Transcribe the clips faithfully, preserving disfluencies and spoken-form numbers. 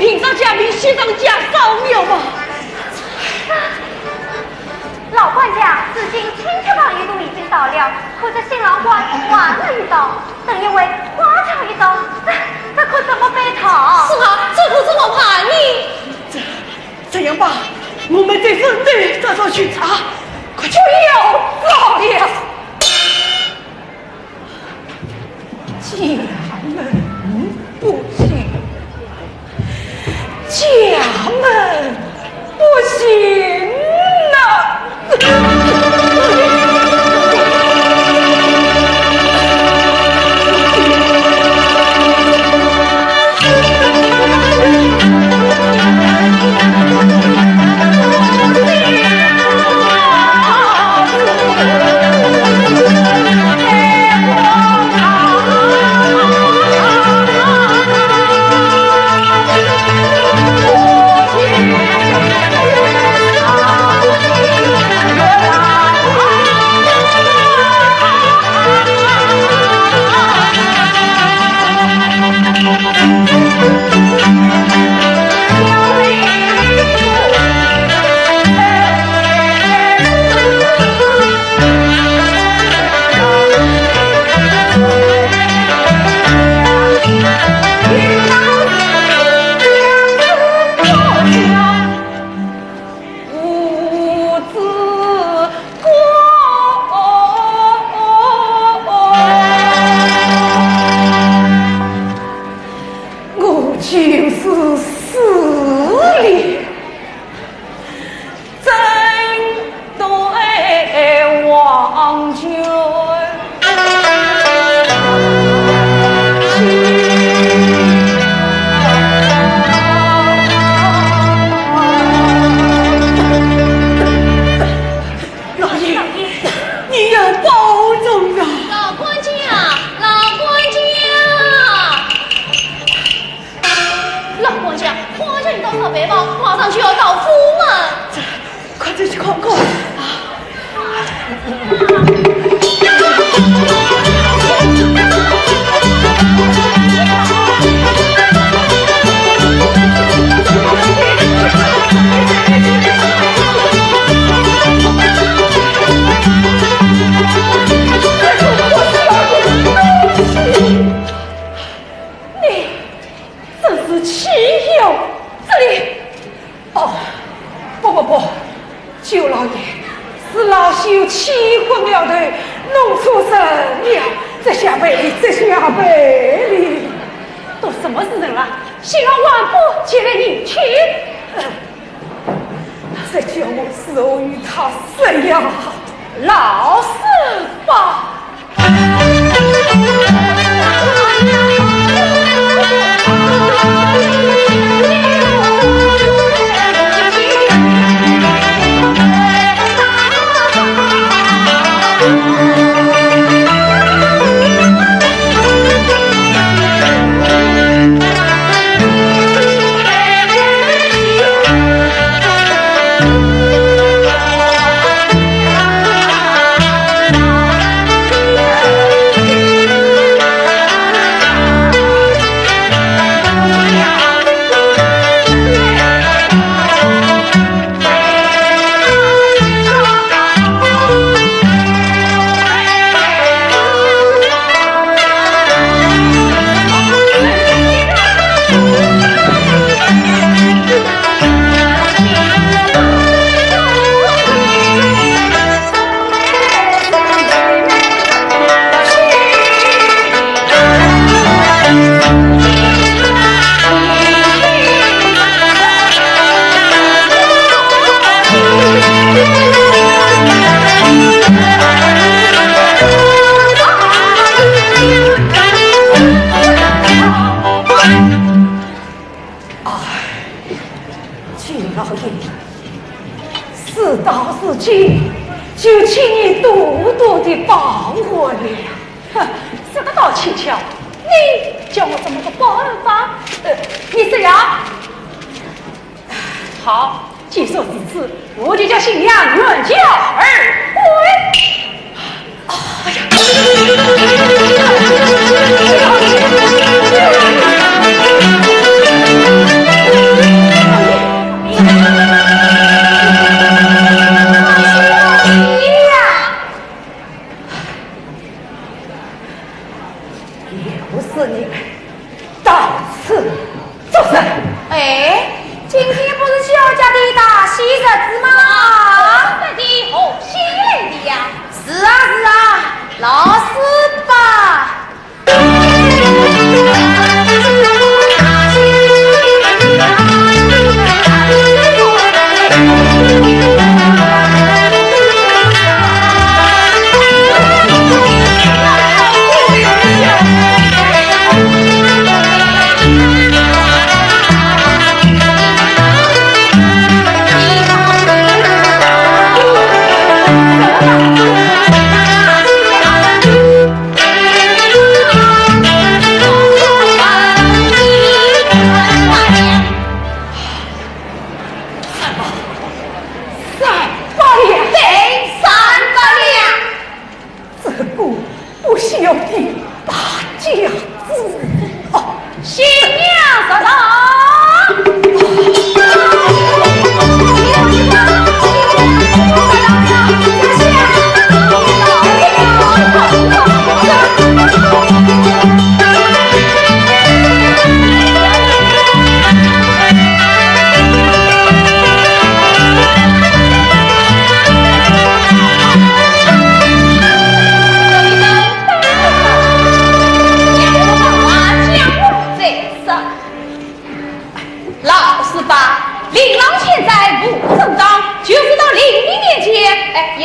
平上加平，雪上加霜，有吗？老管家，如今亲戚朋友都已经到了，可这新郎官还没有到，等一会花轿一到，这，这可怎么办好？是啊，这可怎么办呢？这，这样吧，我们再分队再去查，快去。不要找了。 家门不幸，家门不幸呐！我就是死了，真对王权。 老爷，老爷，你要保重啊！老管家，老管家，老管家，花轿已到石牌坊，马上就要到府门。这，快点去看看啊！ 你真是岂有此理！哦，不不不，舅老爷，是老朽气昏了头，弄错人了，这下赔礼，这下赔礼。都什么时辰了，新郎还不起来迎亲？呃，这叫我如何与他说呀？老实吧。哎，舅老爷，事到如今，就请你多多的帮我了。哼，说得倒轻巧，你叫我怎么个帮法？呃，你说呀？好，既说如此，我就叫新娘原轿而归。哎呀！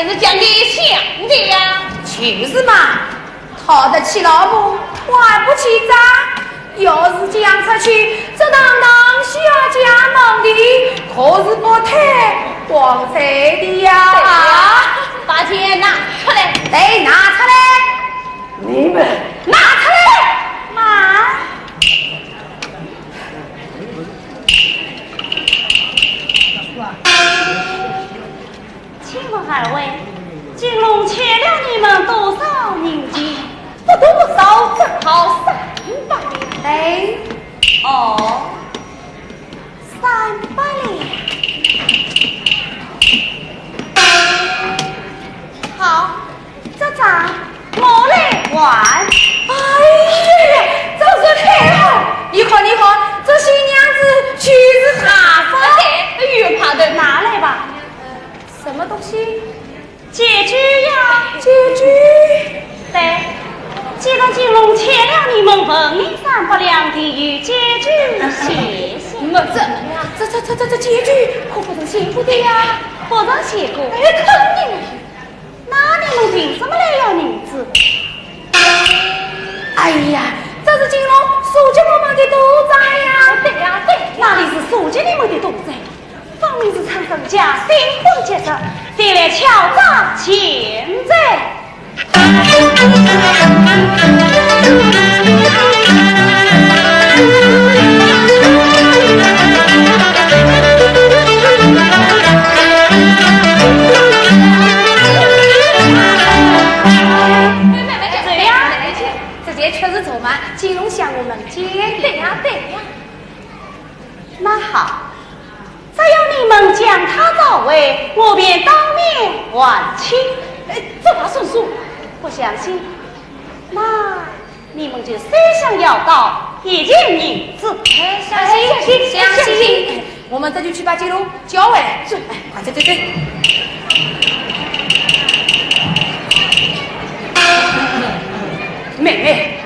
是讲给想的呀。就是嘛，讨得起老婆，还不起账。要是讲出去，这堂堂小家门第可是不太光彩的呀。对呀，把钱拿出来。来，拿出来。你们拿出来。妈。 请问二位，金龙欠了你们多少银钱？不多不少，正好三百两。哎，哦，三百两。好，这账我来还。哎呀，真是太好！你看，你看，这新娘子就是哈法。哎，越怕的。拿来吧。 什么东西？借据呀。借据？对，既然金龙欠了你们纹银三百两，定有借据，谢谢。我这，这，这，这，这借据可不曾写过的呀。不曾写过？哎，肯定没有。那你们凭什么来要银子？哎呀，这是金龙输给我们的赌债呀。对呀，对呀。哪里是输给你们的赌债？ 分明是趁人家新婚结日，前来敲诈欠债。这样，这件确实做嘛，金龙向我们借的呀，对呀。那好， 只要你们将他找回，我便当面还清。哎，这话算数。不相信？那你们就三相要到一钱银子。哎，相信，哎，相信，相信。相信。哎，我们这就去把金龙叫回来。走，哎，快走，走，走。妹妹，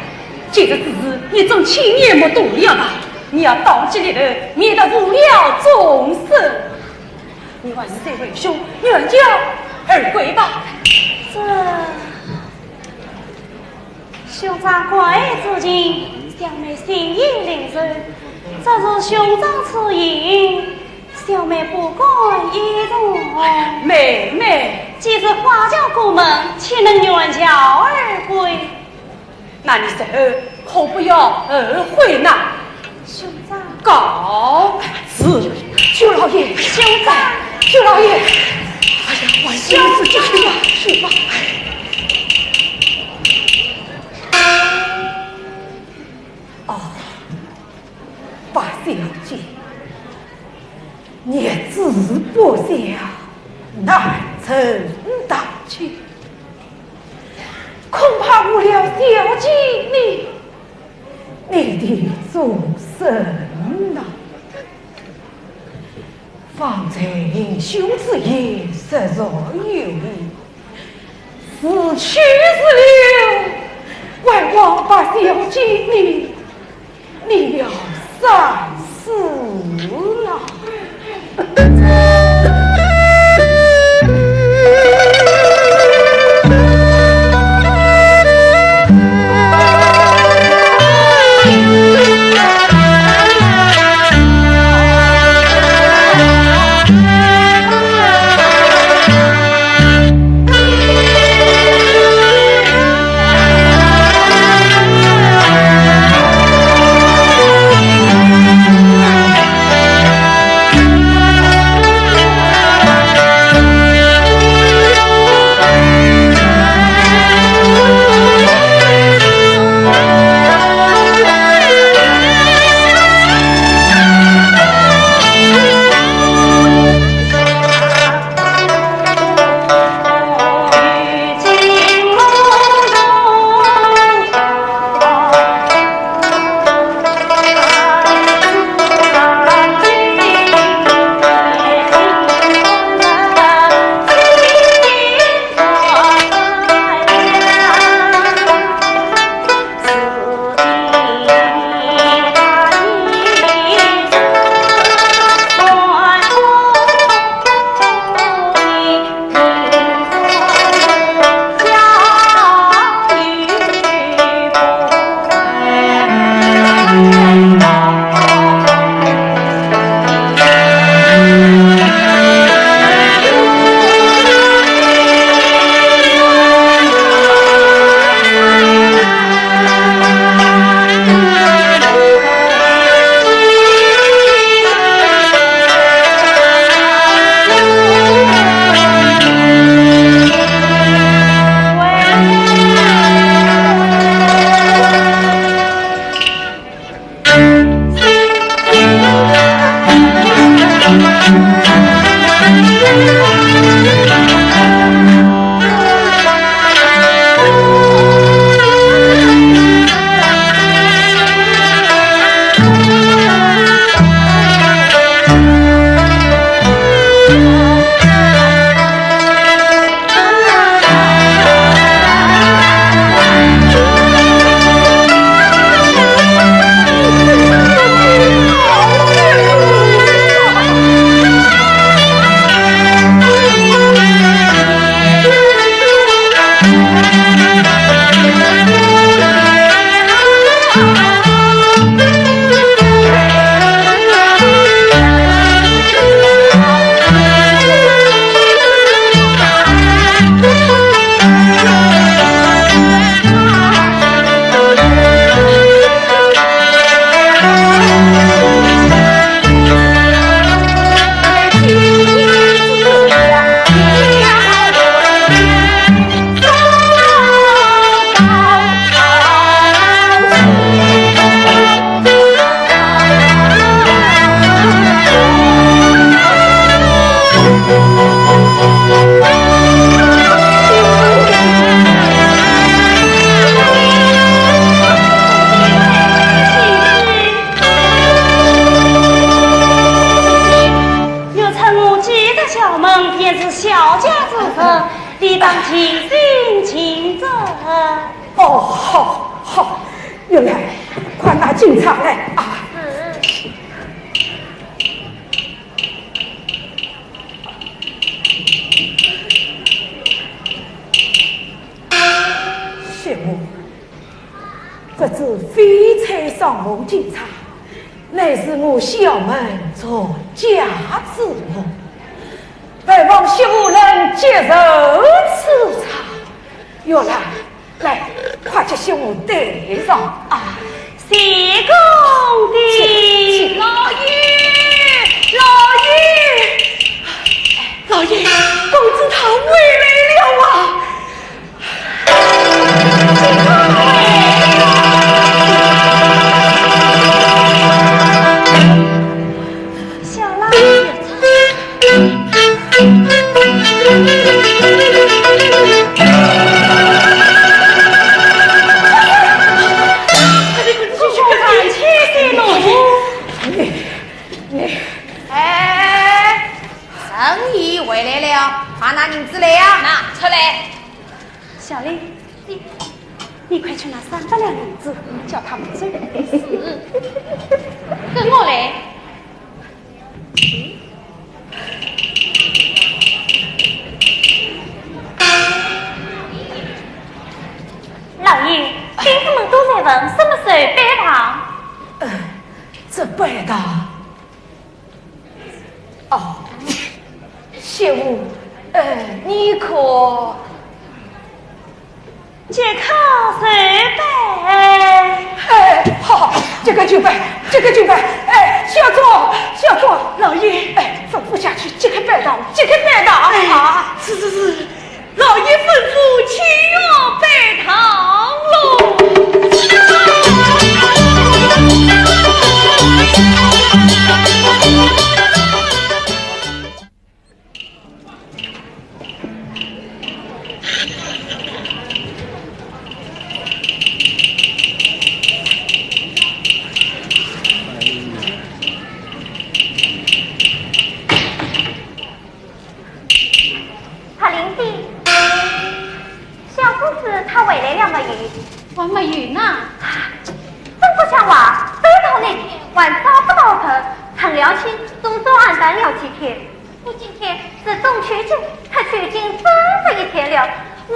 今日之事，你总亲眼目睹了吧？ 你要当机立断，免得误了众生。你还是随为兄远嫁而归吧。这，兄长关爱之情，小妹心意领受。只是兄长此言，小妹不敢言传。妹妹，既是花轿过门，岂能远轿而归？ 那你日后可不要后悔呐。兄长。告辞，舅老爷。兄长。舅老爷。哎呀，还是自己去吧，去吧。哦，八小姐，你志不小，难成大器。 恐怕误了小姐你，你的终身呐。方才兄之言，实在有理，是去是留，还望八小姐你 你要三思了。请进，请坐。哦，好，好，玉兰，快拿金钗来啊！是。谢幕，这只翡翠双凤金钗，乃是我小门传家之物。 还望媳妇能接受此茶。玉兰，来，快给媳妇戴上啊！谢公子。请，请。老爷，老爷，老爷，公子他回来了啊！ 哎，生意回来了，快拿银子来呀！拿出来。 小丽，你，你快去拿三百两银子，叫他们准备。是，跟我来。老爷，兵士们都在问什么时候拜堂。呃，这拜堂 哦，媳妇，呃，你可……即刻就拜。哎，好，好，即刻就拜，即刻就拜。哎，小周，小周。老爷。哎，吩咐下去，即刻拜堂，即刻拜堂。哎，啊。是，是，是。 老爷吩咐，请我拜堂喽。帕林蒂，小公子他回来了没有？还没有呢。真不像话，飞到那边还找不到人，陈良卿总算暗淡了几天。我今天是中秋节，他究竟走了一天了，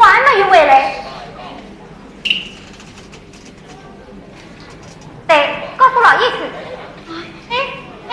还没有回来。 对，告诉老爷去。哎，哎。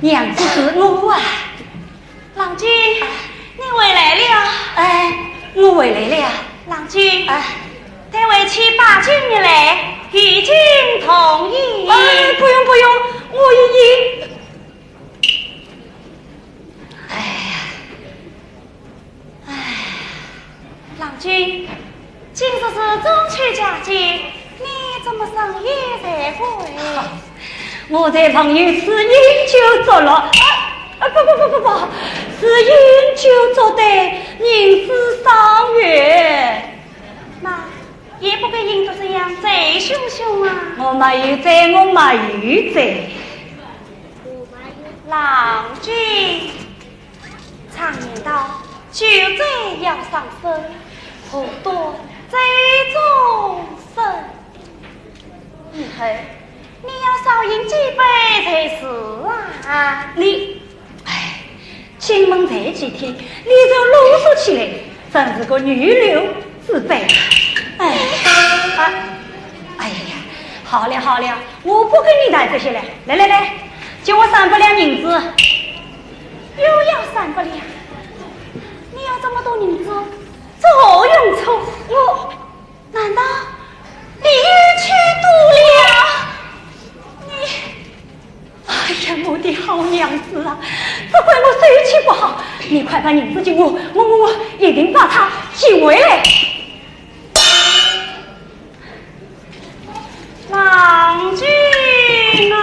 娘子是我啊。郎君，你回来了。哎，我回来了。郎君，哎，待为妻把酒热来，与君同饮。哎，不用不用，我已经……哎呀，哎。 郎君，今日是中秋佳节，你怎么深夜才归？我在朋友处饮酒作乐，啊，啊，不不不不不，是饮酒作对，人之赏月。那也不必饮得这样醉醺醺啊。我没有醉，我没有醉。郎君， 常言道，酒醉要伤身，何端醉终身。以后你要少饮几杯才是啊。你，哎，进门才几天，你就啰嗦起来，真是个女流之辈。哎，啊，哎呀，好了好了，我不跟你谈这些了。来来来，给我三百两银子。 又要三百两？你有这么多银子，做何用处？我，难道你又去赌了？你，哎呀，我的好娘子啊，只怪我手气不好。你快把银子给我，我，我，我一定把它取回来。 郎君啊！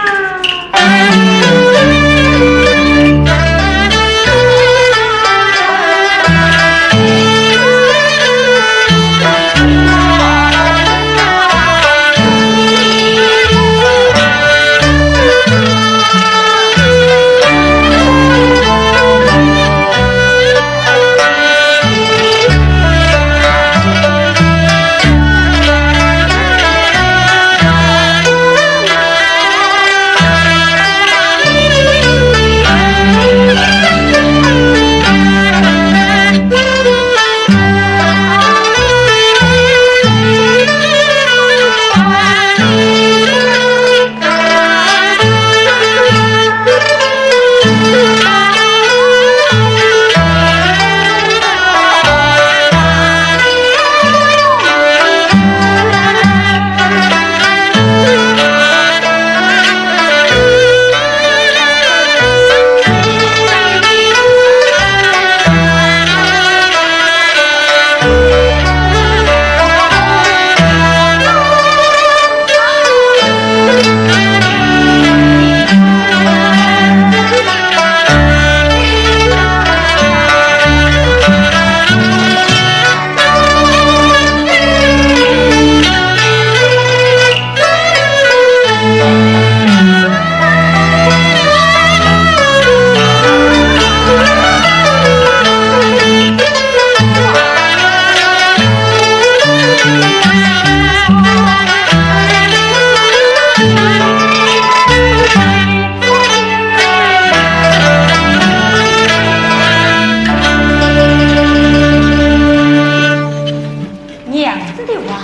娘子的话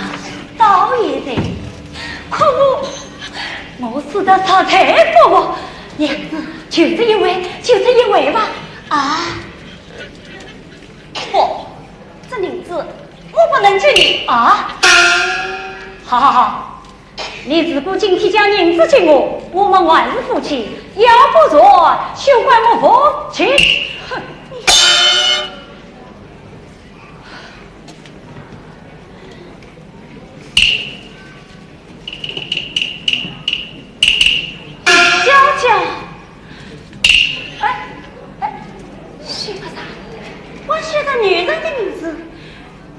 倒也对，可我，我死得实在不服。娘子，就这一回，就这一回吧。啊？不，这银子我不能给你。啊？好好好， 你如果今天将银子给我，我们还是夫妻；要不然，休怪我无情。哼！娇娇，哎，哎，姓啥？我写的女人的名字，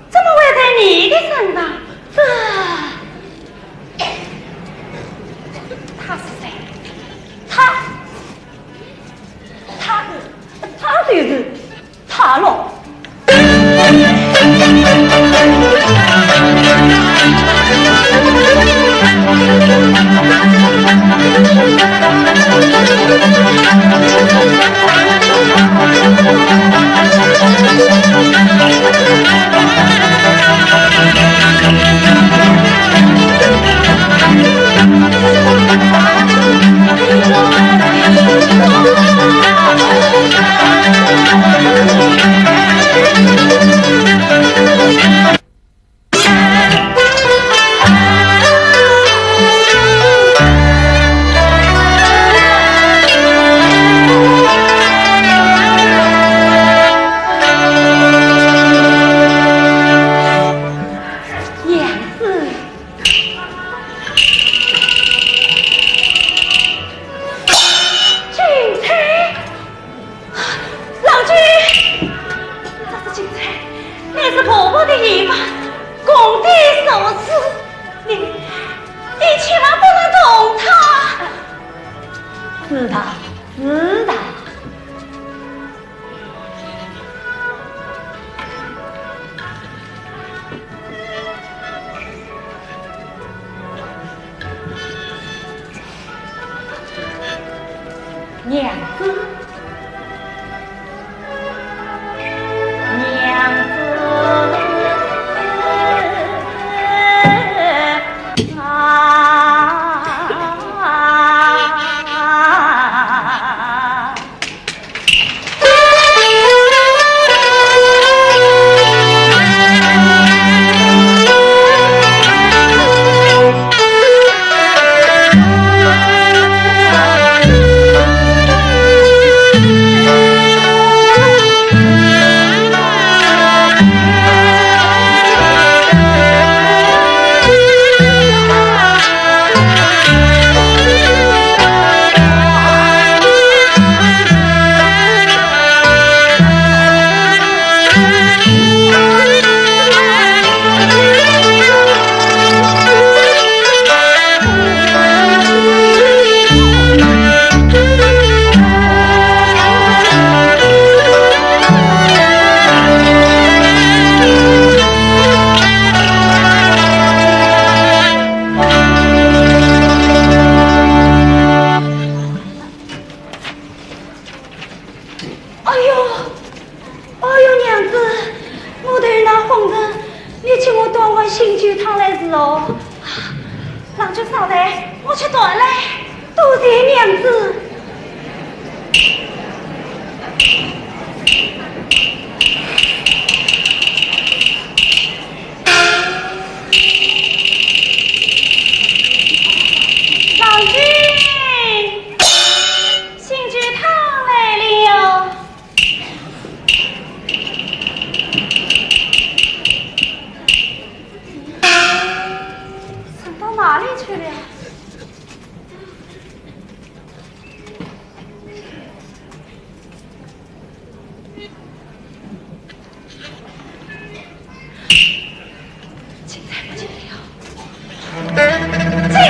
怎么会在你的身上？这，他是谁？他，他，他，娘子，娘子啊！哎呦，哎呦，娘子，我头那昏沉，你请我端碗醒酒汤来是哦。郎君稍待，我去端来，多谢娘子。郎君，醒酒汤来了。 藏到哪里去了？现在不见了。金龙，你回来！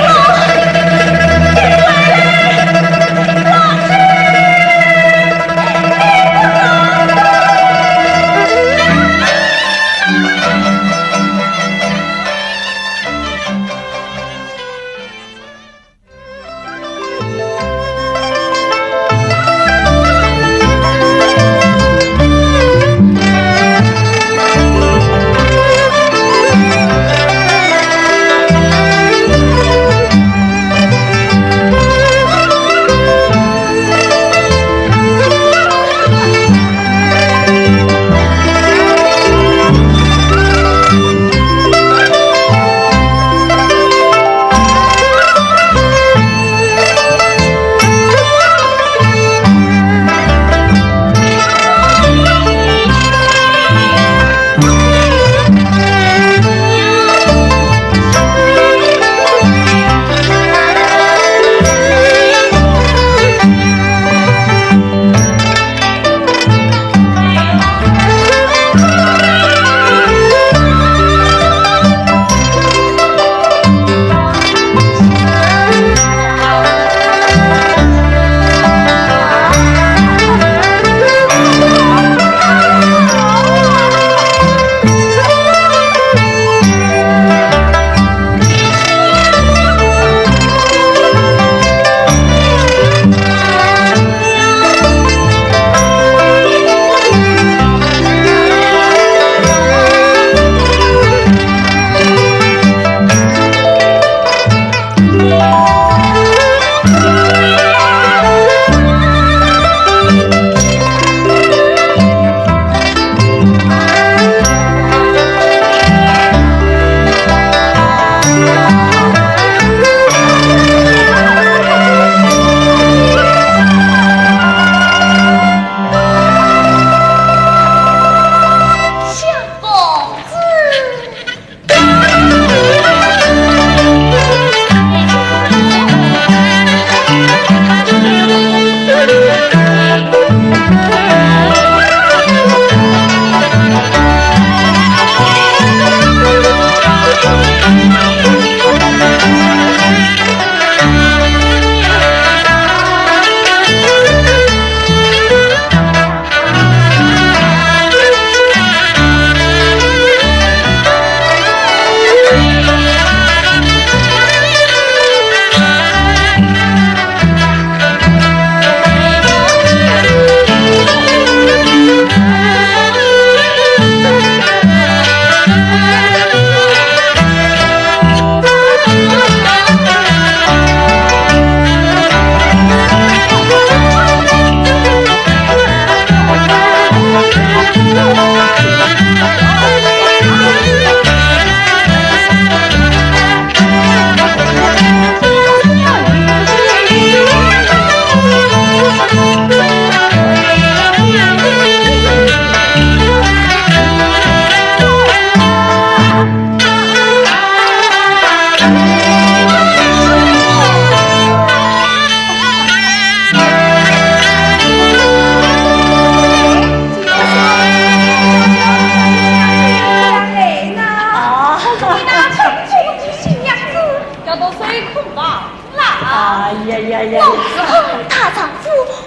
水空房啦。哎呀呀呀呀！我伺候大丈夫，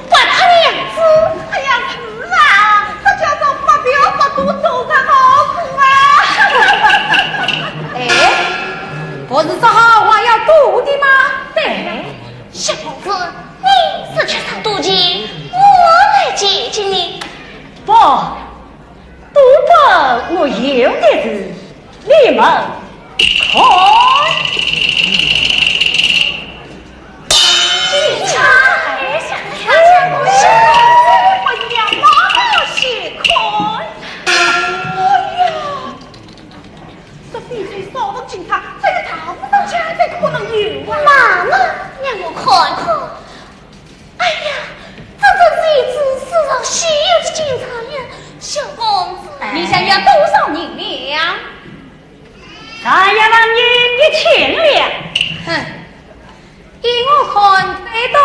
还怕娘子？哎呀，是啊，这叫做不嫖不赌，赌上老虎啊！哎，不是说好还要赌的吗？对。小公子，你是缺少赌钱，我来借借你。不，赌博我有的是，你们看。警察，哎呀，小公子，我娘妈妈先看。哎呀，这翡翠烧到警察，这个大武当家怎可能有啊？妈妈，让我看看。 哎呀，这真是一只世上稀有的金钗呀，小公子。你想要多少银两？咱要问你一千两。哼，依我看，最多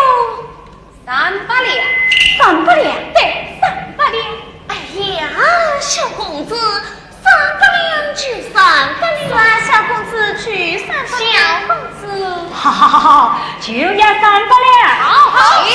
三百两。三百两？对，三百两。哎呀，小公子， 三百两就三百两。是啊，小公子就三百两。小公子。好好好好，就要三百两。好好，请。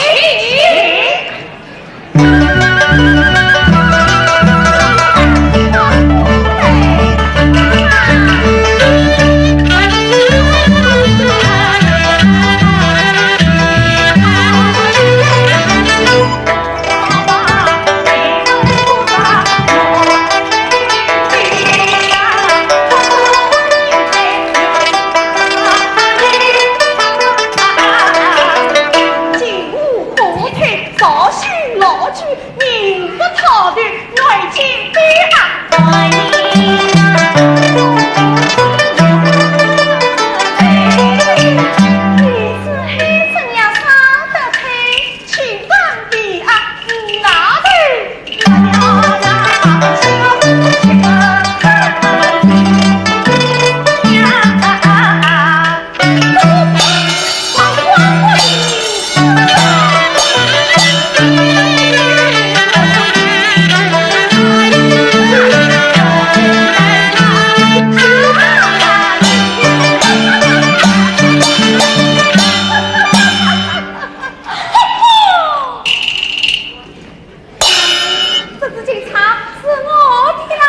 这只金钗是我的啦！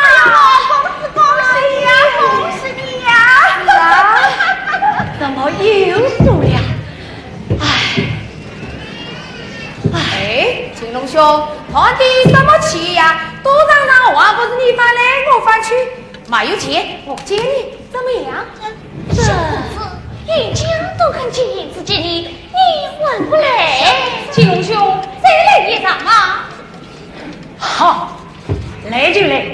哎呀，恭喜恭喜你呀！是啊，怎么又输了？唉，唉。哎，金龙兄，叹的什么气呀？赌场上还不是你翻来我翻去，没有钱，我借你，怎么样？这小公子，人家都肯借银子给你，你还不来？金龙兄，再来一场啊！ 好，来就来，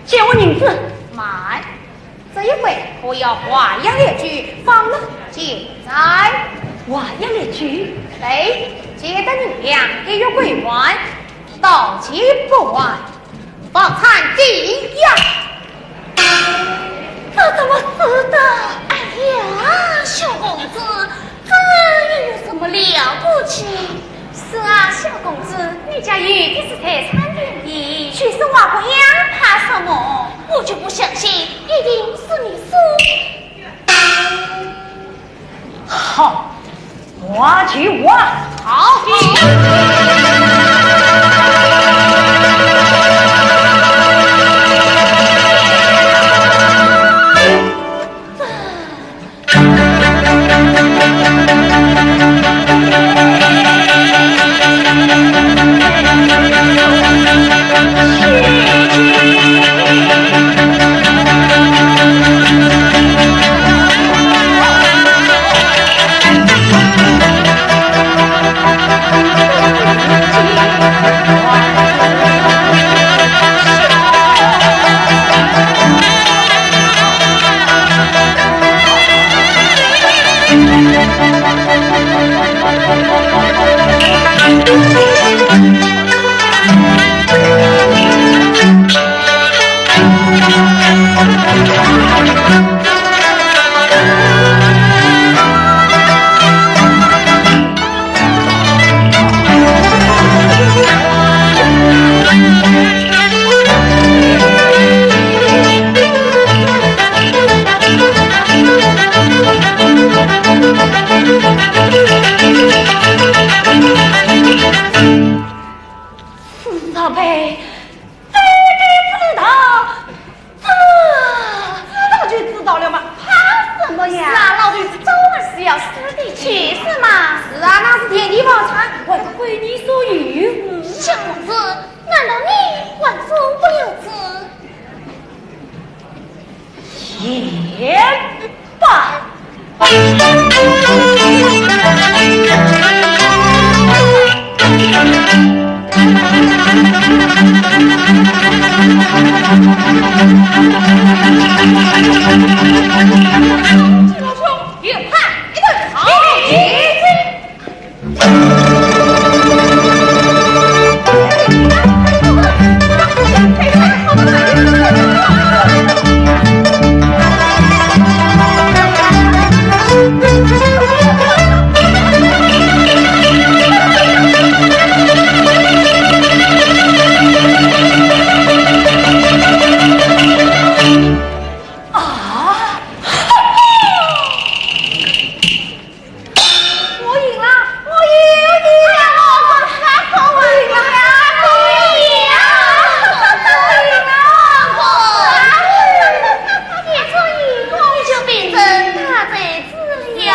借我银子。慢，这一回可要花样列举，方能见财。花样列举？对，借得银两，一律归还，到期不还，房产抵押。 这怎么使得？哎呀，小公子，这又有什么了不起？是啊，小公子，你家有的是财产的呢。就是花不样怕什么？我就不相信，一定是你输。 好，我去挖。好。是啊，老头子早晚是要死的。就是嘛。是啊，那是天地包产，还不归你所有。小公子，难道你还做不了主？贤罢。我赢了，我赢了！哎呀，我是啊，我赢了，我赢了，我赢了！你这一赢，你就变成大才子了。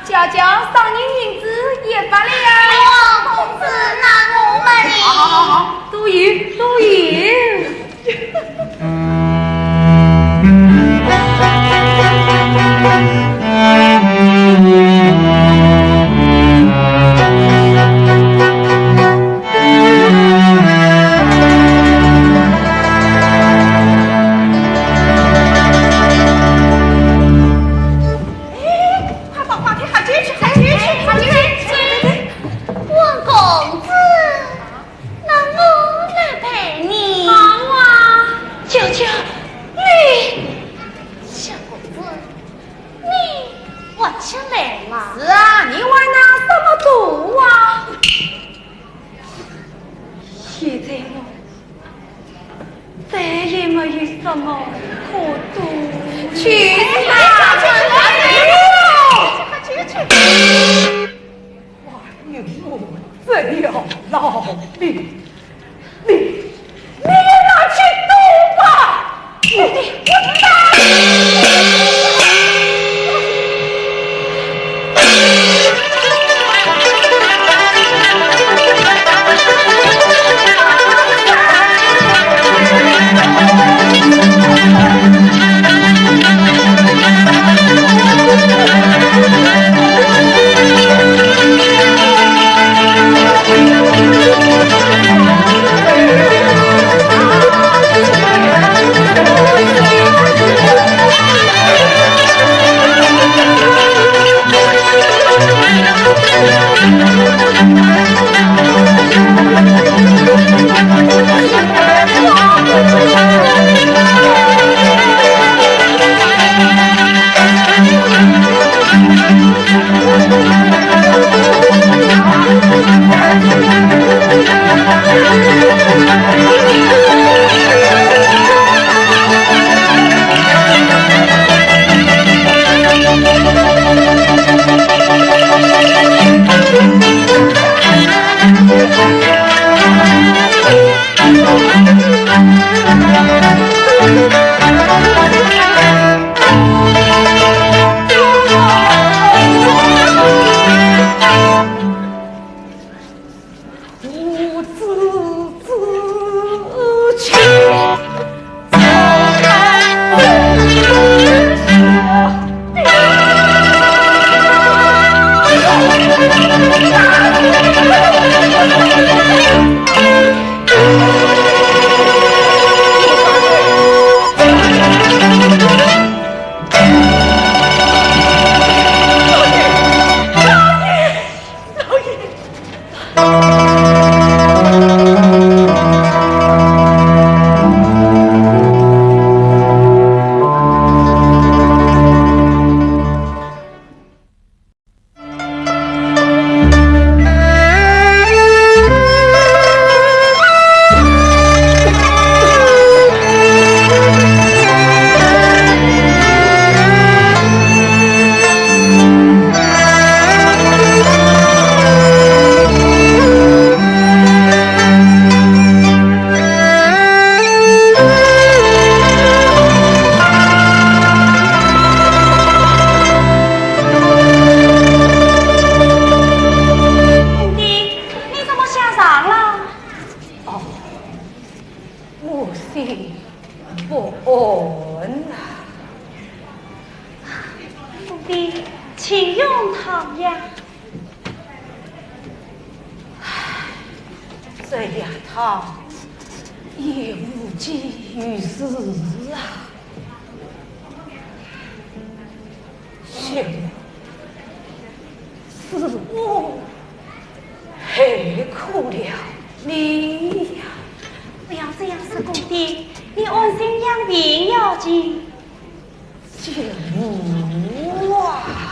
姐姐赏银子也发了呀。哎呦，公子，那我们呢？好好好好，多赢，多赢。哎，快把花瓶拿进去，拿进去，拿进去！温公子，那我来陪你。好啊。姐姐，你……小公子，你还想来吗？是啊，你还拿什么赌啊？现在我 再也没有什么可赌了。去死吧！哎呦，快点，我这条老命，你，你也拿去赌吧！你，你，我打你！请用汤呀。唉，这两趟也无济于事啊。 是我害苦了你呀。不要这样说，姑爹，你安心养病要紧。是我啊。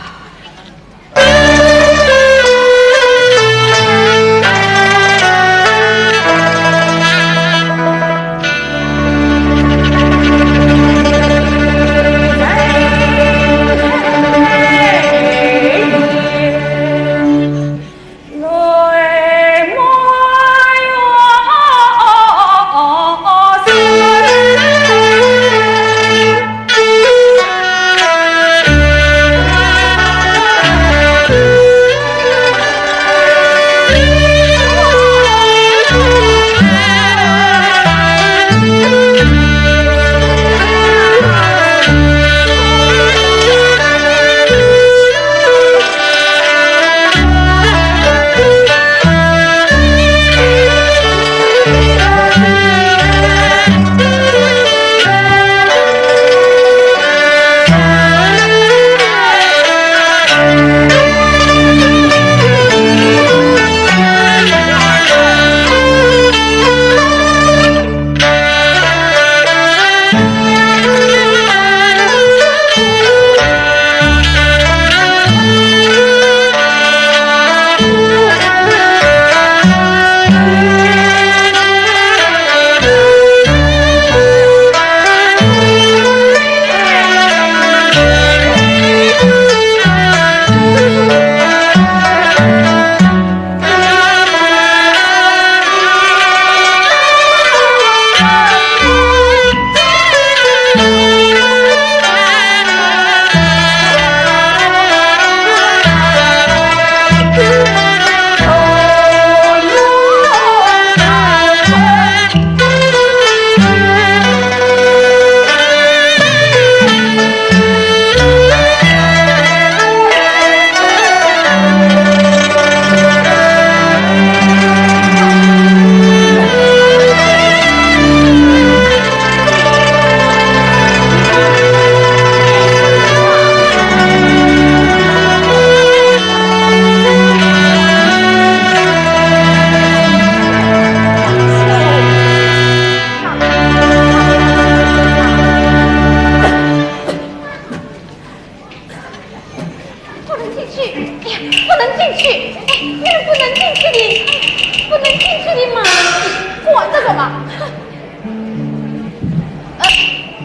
不能进去，哎呀，不能进去，哎，你们不能进去的，不能进去的嘛。管这个嘛。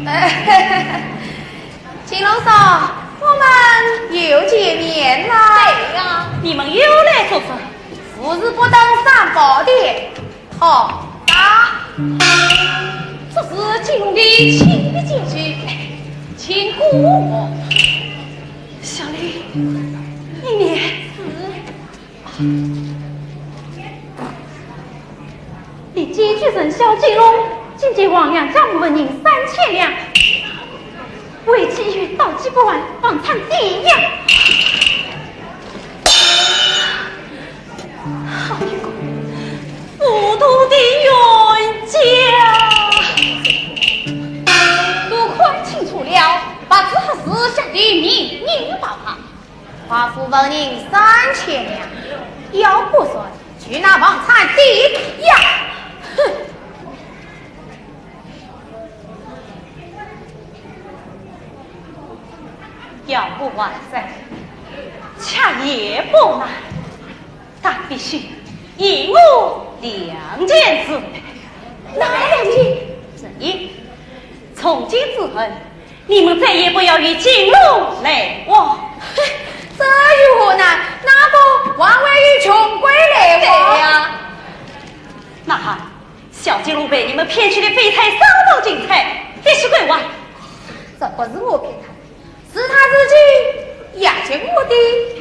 呃，呃，金龙嫂，我们又见面了。对呀，你们又来做什么？无事不登三宝殿。 好，打。这是金龙的亲笔简书，请过目。小丽，你念。是。你奸巨人小金龙，进见王爷丈母人三千两，为妻一月道济不完，房产抵押。 好一个糊涂的冤家！我看清楚了，不知何时下的命令宝塔，花府纹银三千两，要不说，就拿房产抵押。哼！ 要不还债，吃也不难，但必须依我两件事。哪两件？第一，从今之后，你们再也不要与金龙来往。这有何难？那不还会与穷鬼来往？对呀。那好， 小金龙被你们骗去的翡翠、珍宝、金钗，必须归还。这不是我骗他，是他自己要求我的。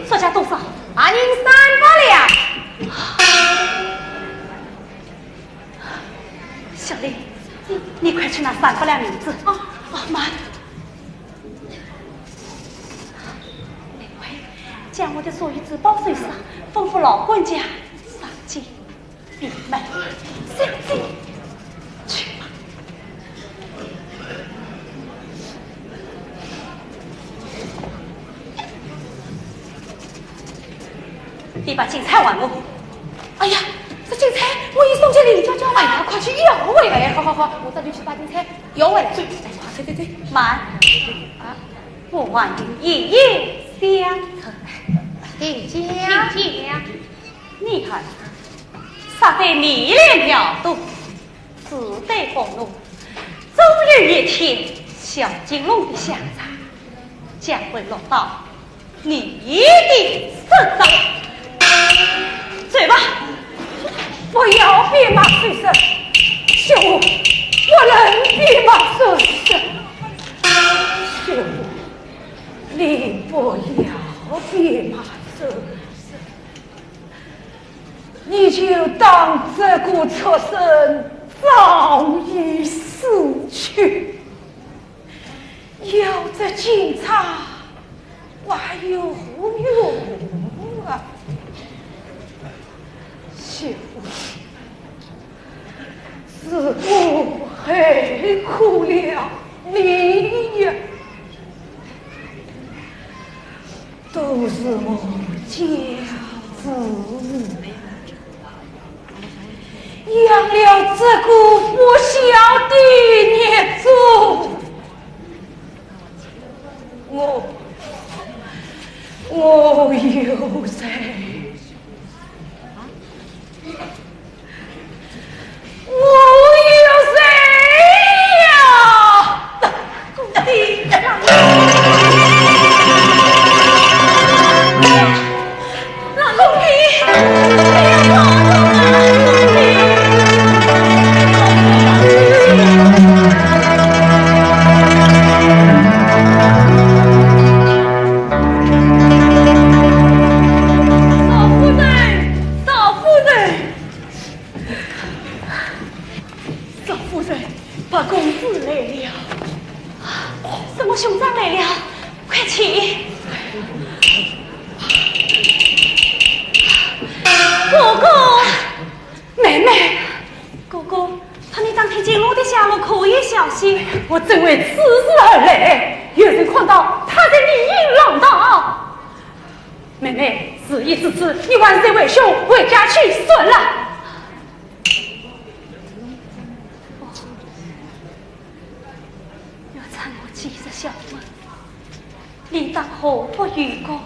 说价多少？白银三百两。小丽，你快去拿三百两银子。啊，啊，慢。将我的所有珠宝首饰，吩咐老管家上街闭门相争去吧。你把金钗还我。哎呀，这金钗我已送给林娇娇了。哎呀，快去要回来。哎，好好好，我这就去把金钗要回来。走，走，快，走，走，走。慢。啊？我还有一言相陈。请讲。请讲。你看，杀得你两条都 死得活络，终有一天，小金龙的下场将会落到你的身上。走吧。不要鞭马首饰，小姐，不能鞭马首饰。小姐，你不要鞭马首饰。 你就当这个畜生早已死去，要这金钗还有何用啊？小姐，是我害苦了你呀。 都是我家父养了这个不孝的孽种，我，我有罪。 我有罪呀！老夫人，老夫人。 少夫人，八公子来了。什么兄长来了？快起！哥哥，妹妹。哥哥，他们打听金龙的下落可有消息？我正为此事而来，有人看到他在里应浪荡。妹妹，事已至此，你还是回兄回家去算了。 我，我趁我几日消闷，理当和睦与共，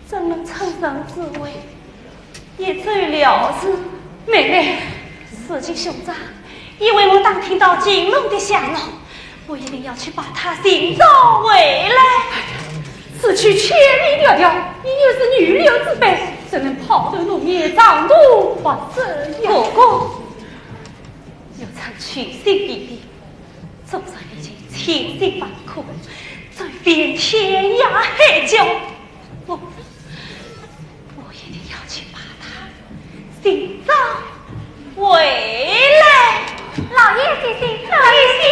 怎能趁人之危，一走了之？妹妹，如今兄长已为我打听到金龙的下落， 我一定要去把他寻找回来。哎呀，此去千里迢迢，你又是女流之辈，怎能抛头露面，长途跋涉呀？哥哥，我曾去信弟弟，纵然已经千辛万苦，走遍天涯海角，我，我一定要去把他寻找回来。老爷请，老爷请。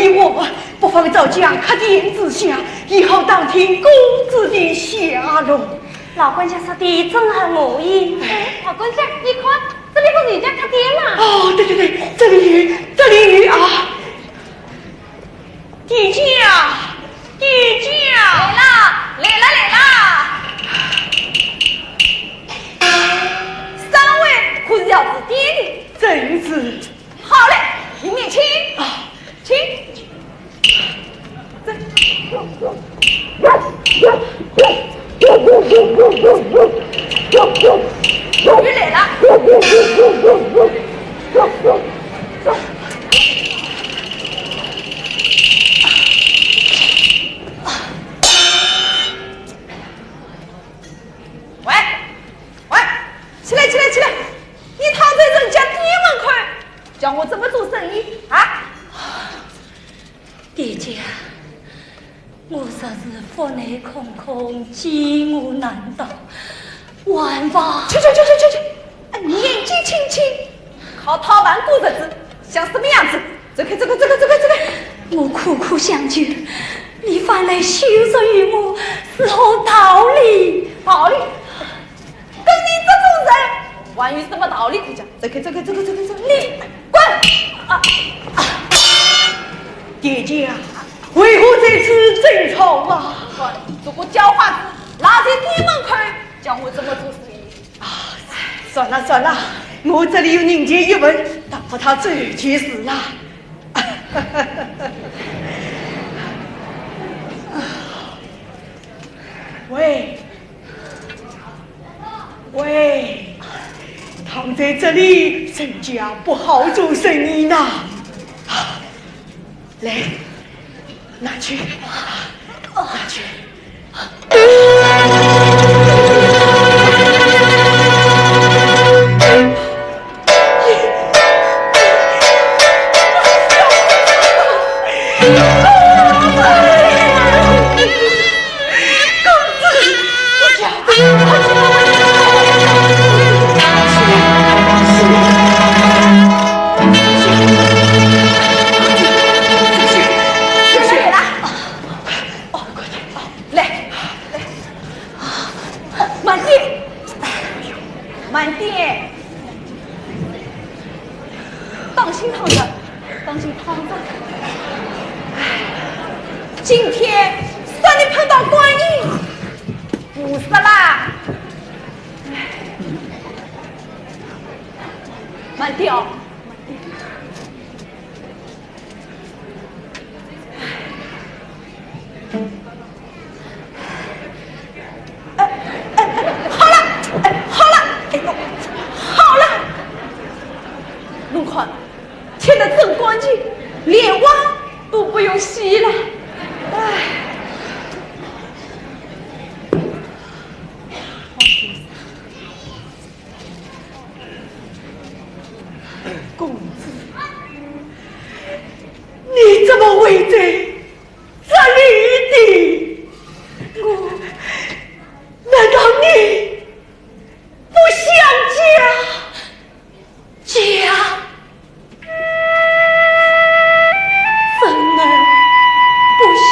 我不妨早将客店租下，以后打听公子的下落。老管家说的真合我意。哎，老管家，你看，这里不是有家客店吗？哦，对对对，这里有，这里有啊。店家，店家。来啦，来啦，来啦。三位可是要住店的？正是。 好嘞，里面请。啊，请。这，鱼来了。喂，喂，起来，起来，起来！你躺在人家店门口，叫我怎么做生意啊？店家，我实是腹内空空，饥饿难当，还望……去去去去去去！哎，年纪轻轻，靠讨饭过日子，像什么样子？走开，走开，走开，走开，走开！我苦苦相求，你反来羞辱于我，是何道理？道理？跟你这种人，还有什么道理可讲？走开，走开，走开，走开，走开！你滚！啊，啊，店家，为何在此争吵啊？如果叫花子拉在店门口，叫我怎么做生意？ 啊，算了算了，我这里有人借一文，打发他走就是了。喂，喂，躺在这里，人家不好做生意呐。 来，拿去，拿去。来，来，慢点，慢点，当心烫着，当心烫着。哎，今天算你碰到官运，不是啦。 慢点哦，慢点。哎，哎，哎，好了，哎，好了，哎呦，好了。侬看，贴得真干净，连碗都不用洗了。哎。 公子，你怎么会在这里的？我，难道你不想家？家？怎能不想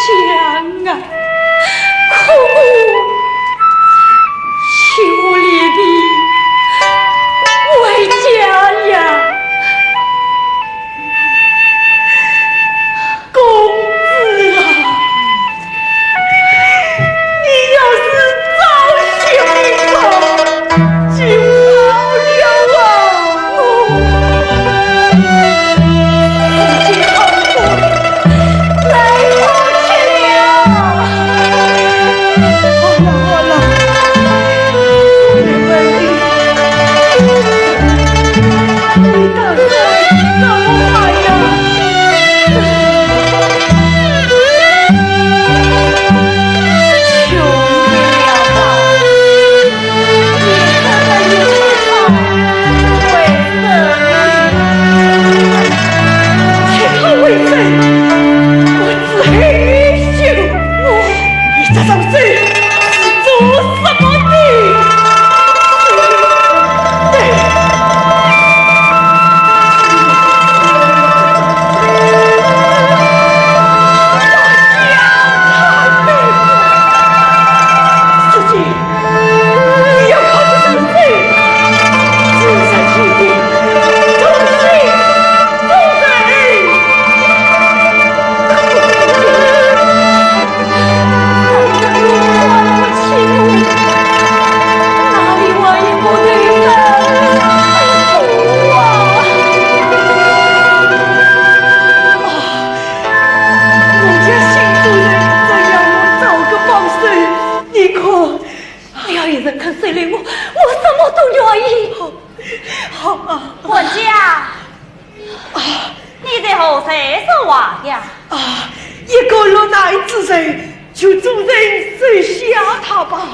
啊，一个落难之人，求主人收下他吧。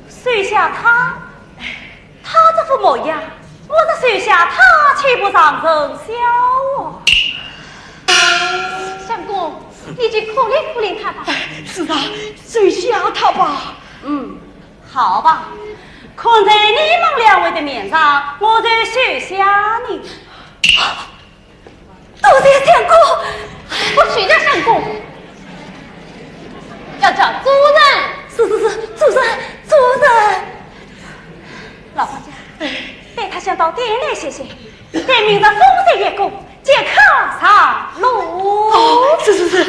收下他？他这副模样，我若收下他，岂不让人笑话？相公，你就可怜可怜他吧。哎，是啊，收下他吧。嗯，好吧，看在你们两位的面上，我就收下你。 多谢相公。不许叫相公，要叫主人。是是是，主人，主人。老方家，带他先到店里歇歇，待明日风雪一过，即刻上路。哦，是是是。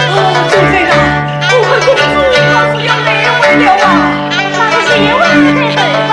哦，主人啊，我看公子他是要累坏了啊。那就歇一会儿再走吧。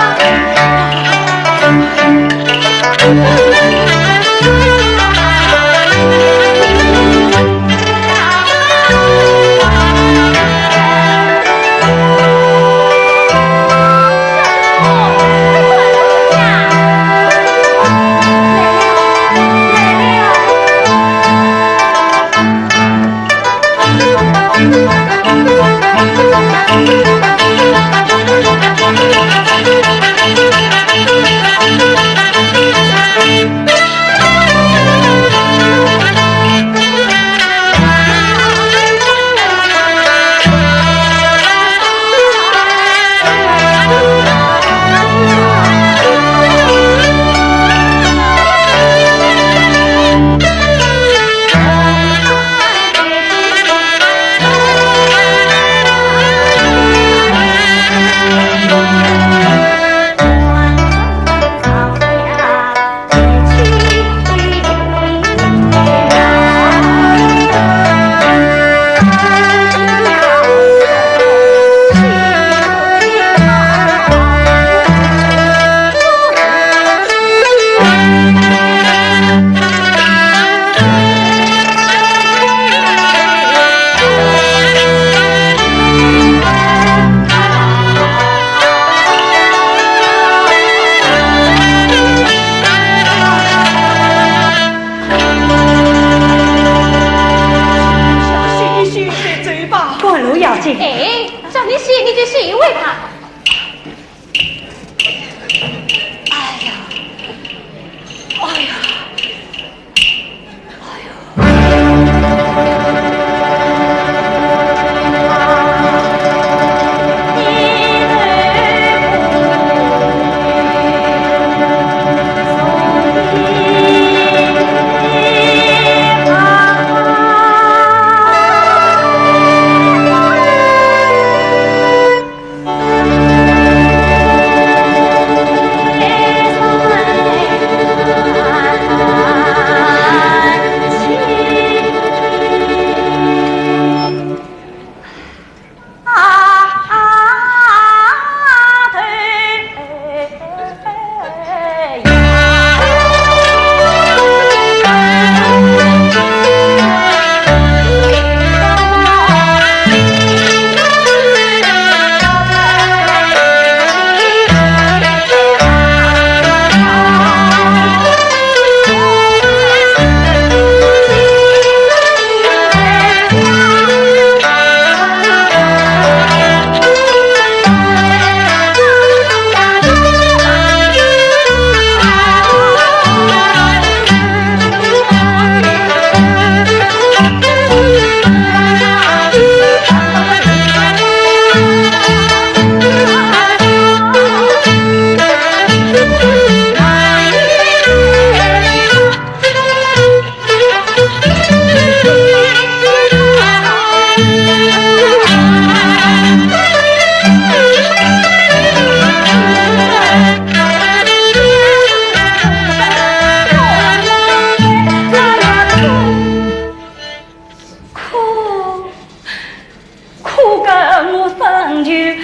歇一歇再走吧。赶路要紧。哎，叫你歇，你就歇一会吧。哎呀，哎呀。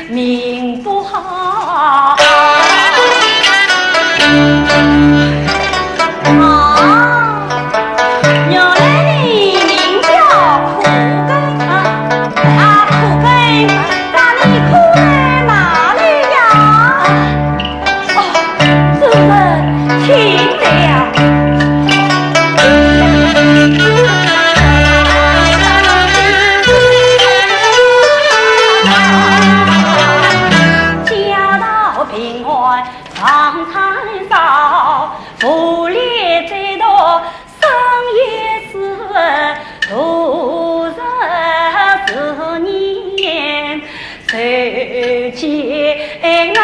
命不好。啊，原来你名叫苦根啊！啊，苦根，那你苦在哪里呀？哦，主人，请了。家道贫寒常常少，无力追读生也是度日之年，谁见啊？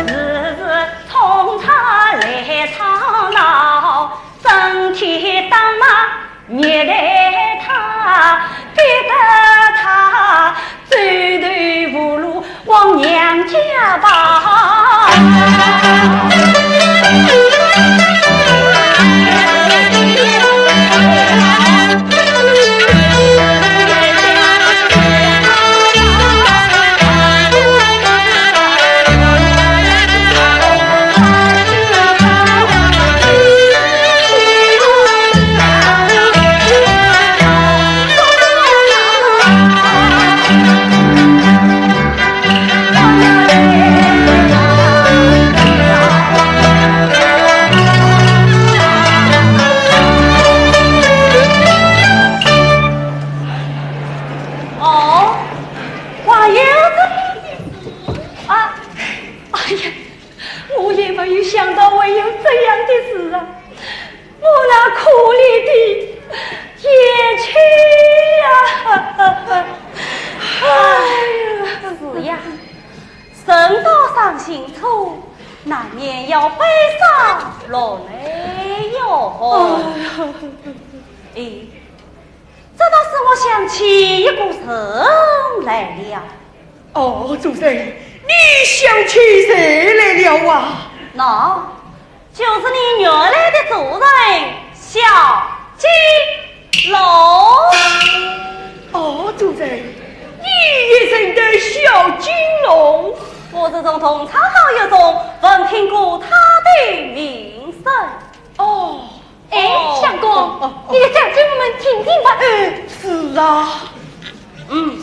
日日冲他来吵闹，整天打骂虐待他，逼得他走投无路，往娘家跑。哦，还有这样的事啊！哎呀，我也没有想到会有这样的事啊！我那可怜的贤妻呀！哎呀，是呀，人到伤心处，难免要悲伤落泪哟。哎，这倒使我想起一个人来了。哦，主人，你想起谁来了啊？那，就是你原来的主人小金龙。哦，主人，你也认得小金龙？我是从同窗好友中闻听过他的名声。哦。哎，哦，相公，哦，哦，哦。你也讲给我们听听吧。哎，是啊。嗯，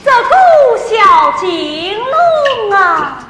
这个小金龙啊，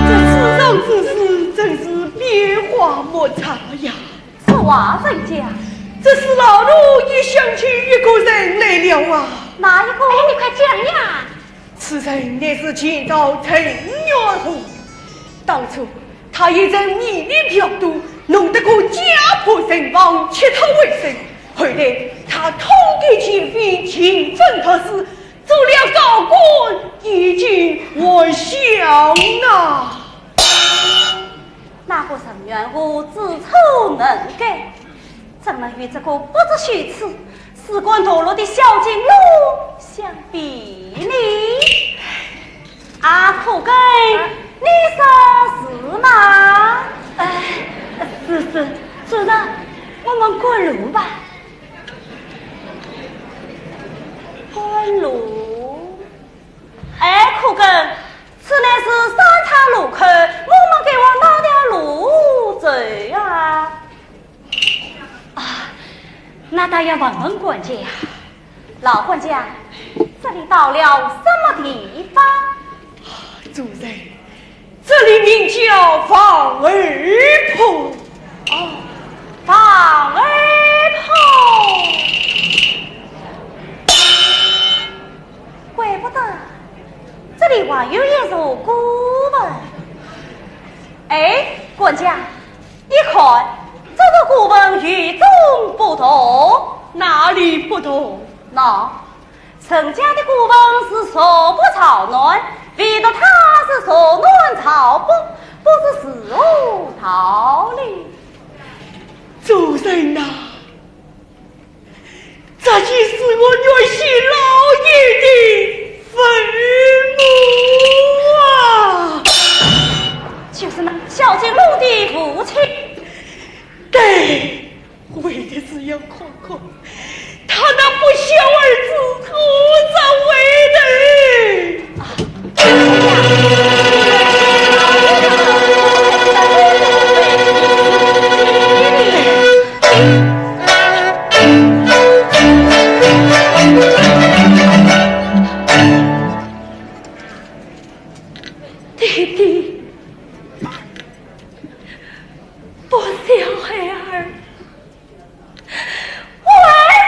这世上之事真是变化莫测呀。此话怎讲？这是老奴也想起一个人来了啊。哪一个？哎，你快讲呀！ 此人乃是前朝陈元和。当初他也曾迷恋嫖赌，弄得个家破人亡，乞讨为生。后来他通敌劫匪，情分得势，做了高官，衣锦还乡愿我知错能改，怎能与这个不知羞耻、自甘堕落的小金龙相比呢？啊，苦根，啊。你说是吗？哎，是，是，主人，我们赶路吧。赶路？哎，苦根，此乃是三岔路口，我们该往哪条路走啊？ 啊，那倒要问问管家。老管家，这里到了什么地方？主人，这里名叫望儿坡。哦，望儿坡。怪不得，这里还有一座古坟。哎，管家， 你看，这个古坟与众不同。哪里不同？喏，陈家的古坟是坐北朝南，唯独他是坐南朝北，不知是何道理。主人呐， 这就是我岳父老爷的坟墓啊！就是那小金龙的父亲。对，为的是要看看他那不孝儿子何朝回头。啊， 爹爹，不孝孩儿回来了。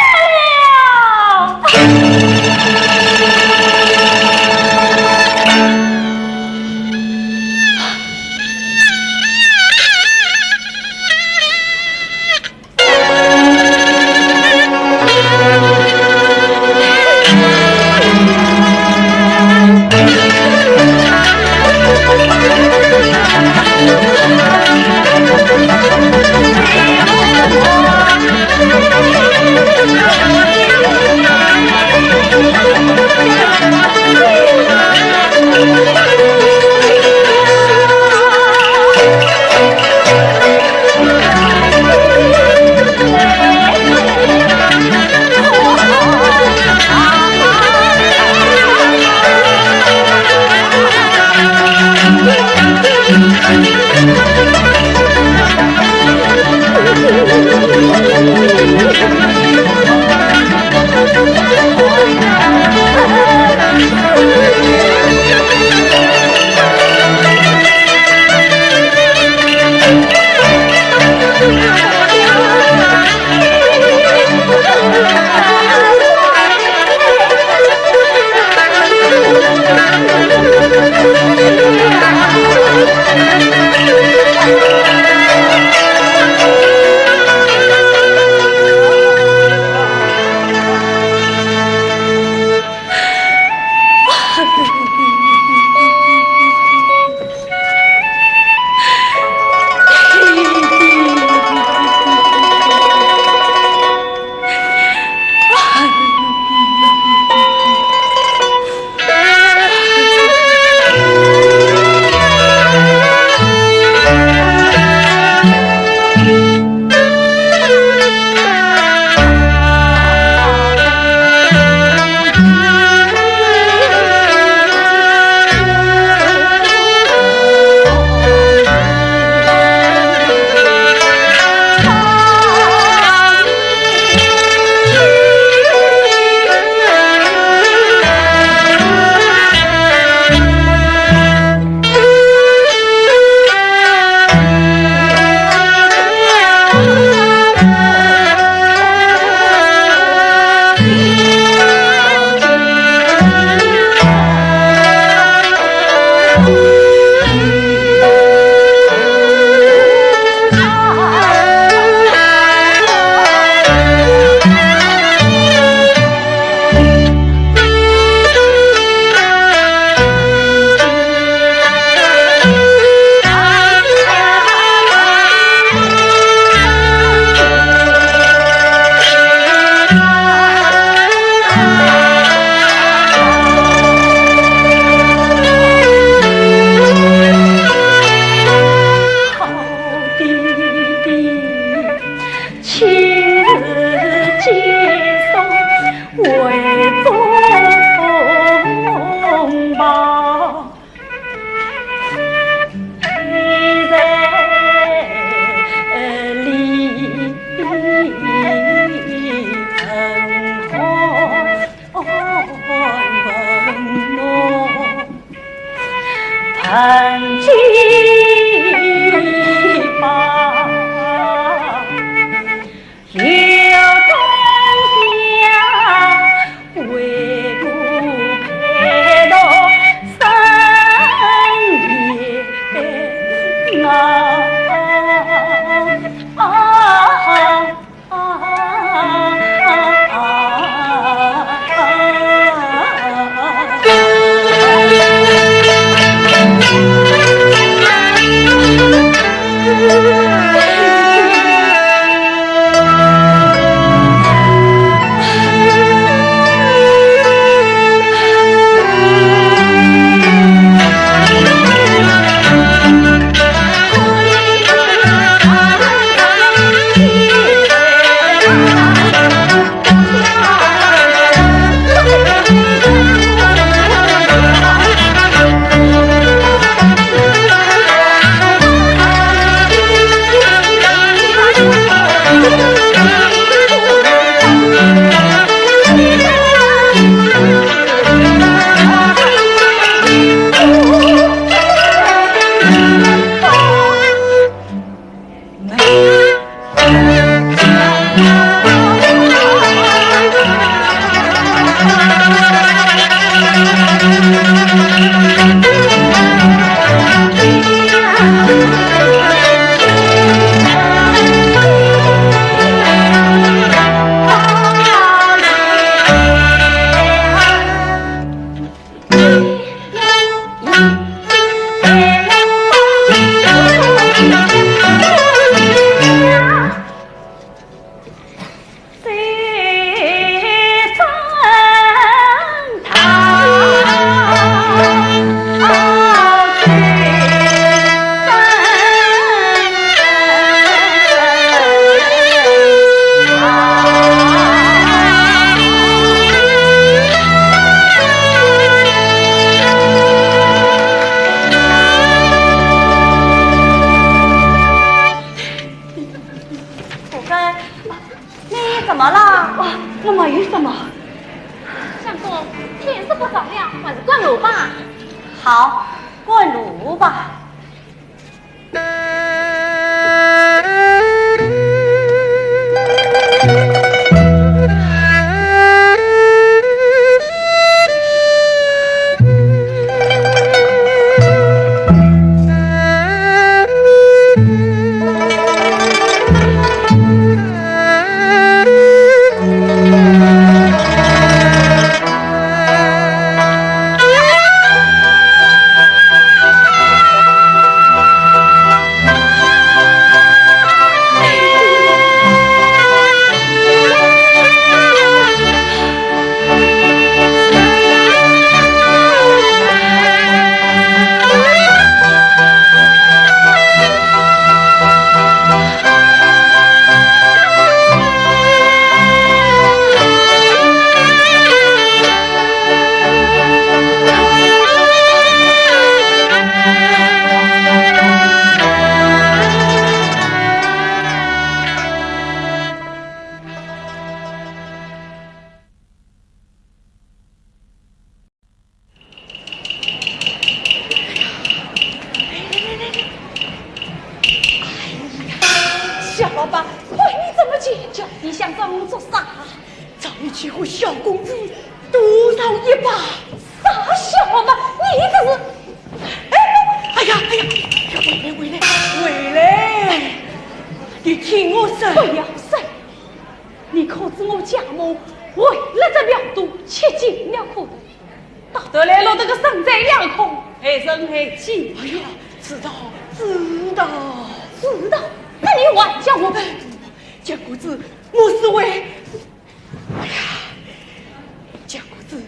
你怎么了？哦，我没有什么。相公，天色不早了，还是关炉吧。好，关炉吧。小老板，看你这么尖叫，你想找我做啥？找你去和小公子赌上一把。啥小老板，你这是……哎，哎呀，哎呀，回来，回来，回来！你听我说。不要说。 你可知我家母为了这苗头吃尽了苦头，到头来落得个身在窑洞，害人害己。哎呀，知道，知道。知道？那你还叫我……哎，讲公子，我是为……哎呀，讲公子，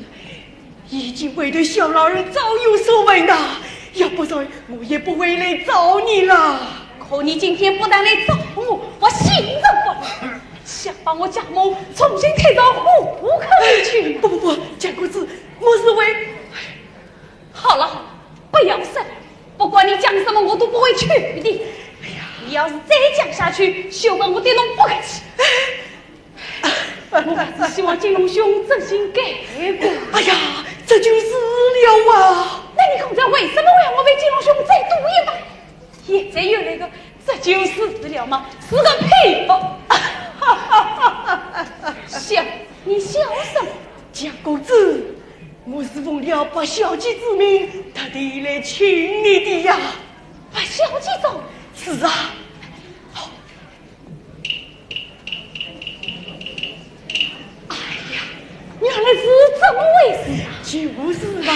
已经为对小老人早有所闻的，要不然我也不会来找你了。可你今天不但来找我，我心中不乐，想把我家母重新推到虎口里去。不不不，讲公子，我是为……好了好了，不要说了，不管你讲什么，我都不会去的。哎呀，你要是再讲下去，休怪我对侬不客气。 我还是希望金龙兄真心改过。哎呀，这就是了啊！那你刚才为什么会让我被金龙现在有那个，这就是了吗？是个屁！哦，哈哈哈哈哈！笑，你笑什么？江公子，我是奉了八小姐之命，特地来请你的呀。八小姐找你？是啊。哎呀，原来是这么回事啊！就是啊。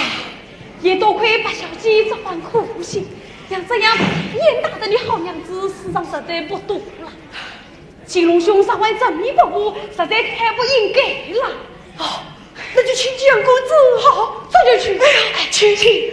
也多亏八小姐这番苦心，让这样严打得你好娘子世上实在不多了。金龙兄上外执迷不悟，实在太不应该了。哦，那就请江公子。好，这就去。哎呀，请，请。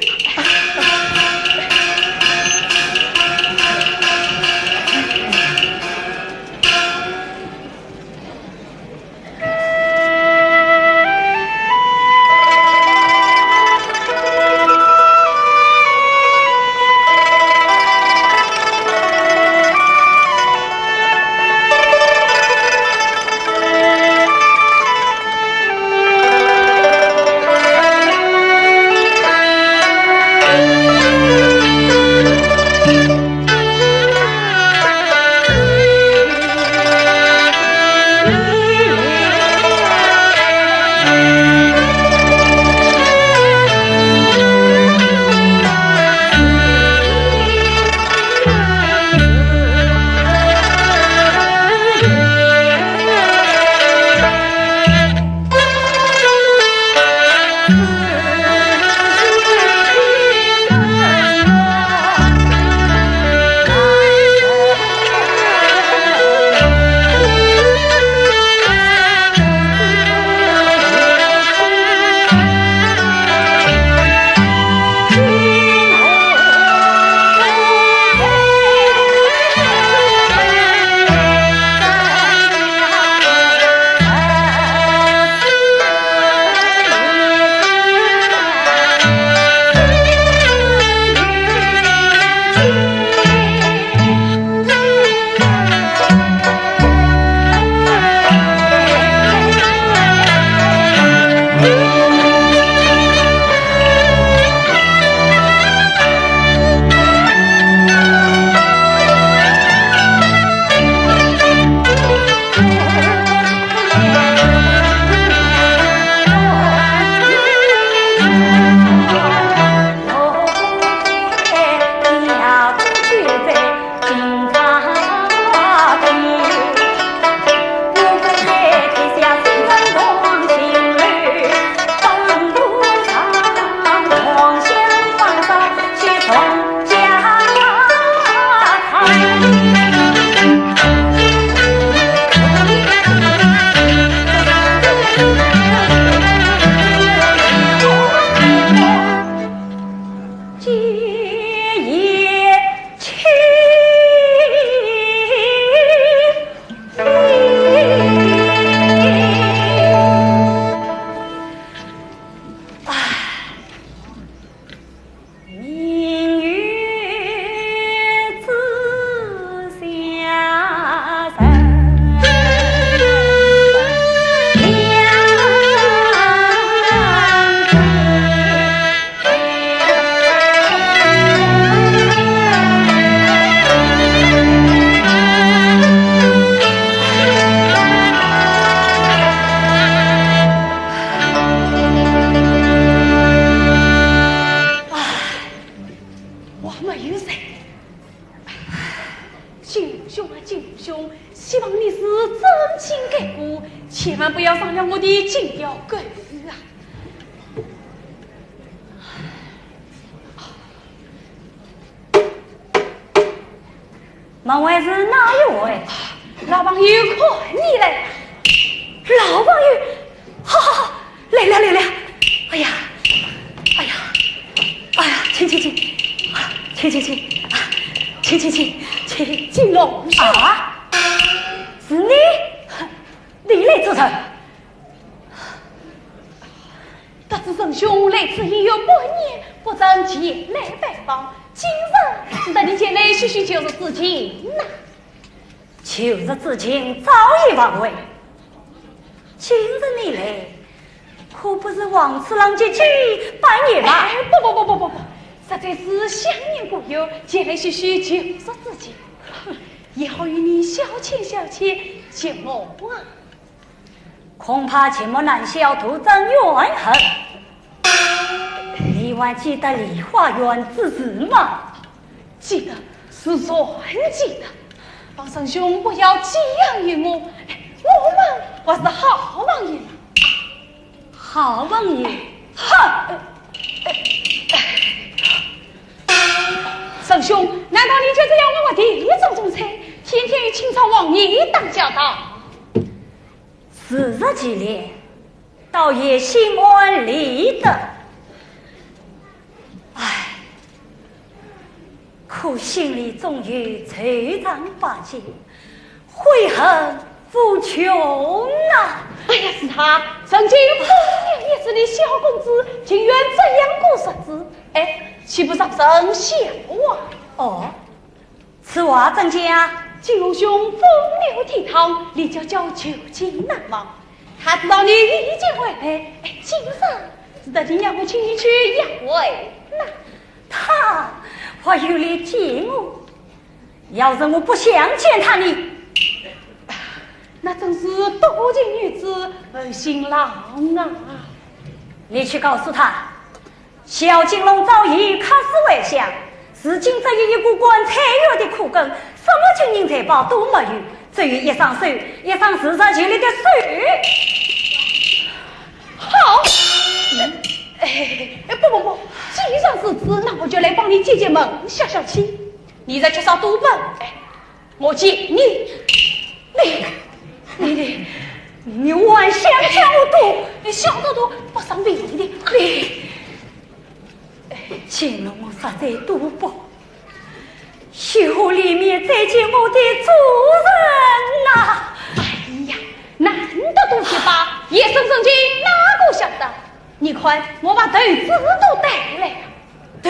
我没有罪。金龙兄啊，金龙兄，希望你是真情改过，千万不要伤了我的金雕狗啊！门外是哪一位？老朋友，看你来。老朋友，好好好，来了来了。哎呀，哎呀，哎呀，请请请，啊，请请请，啊，请请请，请。金龙兄啊，是你？你来做甚？ 得知仁兄来此已有半年，不曾前来拜访，今日特地前来叙叙旧日之情呐。旧日之情早已忘怀，今日你来，可不是王次郎结亲拜年吗？哎，不不不不不不，实在是想念故友，前来叙叙旧日之情，也好与你消遣消遣寂寞啊。恐怕寂寞难消，徒增怨恨。你还记得梨花院之事吗？记得，自然记得。望沈兄不要寄养于我，我们还是好朋友了。好朋友？哼！沈兄，难道你就这样为我地主仲裁，天天与清朝王爷打交道？事实既了，倒也心安理得。唉，可心里总有惆怅百结，悔恨无穷啊。哎呀，是他，曾经风流一时的小公子，竟然这样过日子，哎，岂不让人笑话？哦，此话怎讲？景龙兄风流倜傥，你叫叫旧情难忘。他知道你已经回来，哎，今日是特地让我请你去约会呢。他还有脸见我？要是我不想见他呢？那真是多情女子负心郎啊！你去告诉他，小景龙早已客死回乡，如今只有一个官差院的苦根，什么金银财宝都没有，只有一双手，一双自然就力的手。好，哎，哎，不不不，既然如此，那我就来帮你解解闷，消消气。你在缺少多本，哎，我借你。你，你，你，你还想抢我赌？你小赌赌不伤本的，你。请了我实在赌博，雪里面再见我的主人呐！哎呀，难得赌一把，夜深人静哪个晓得？你看，我把豆子都带来了。 对。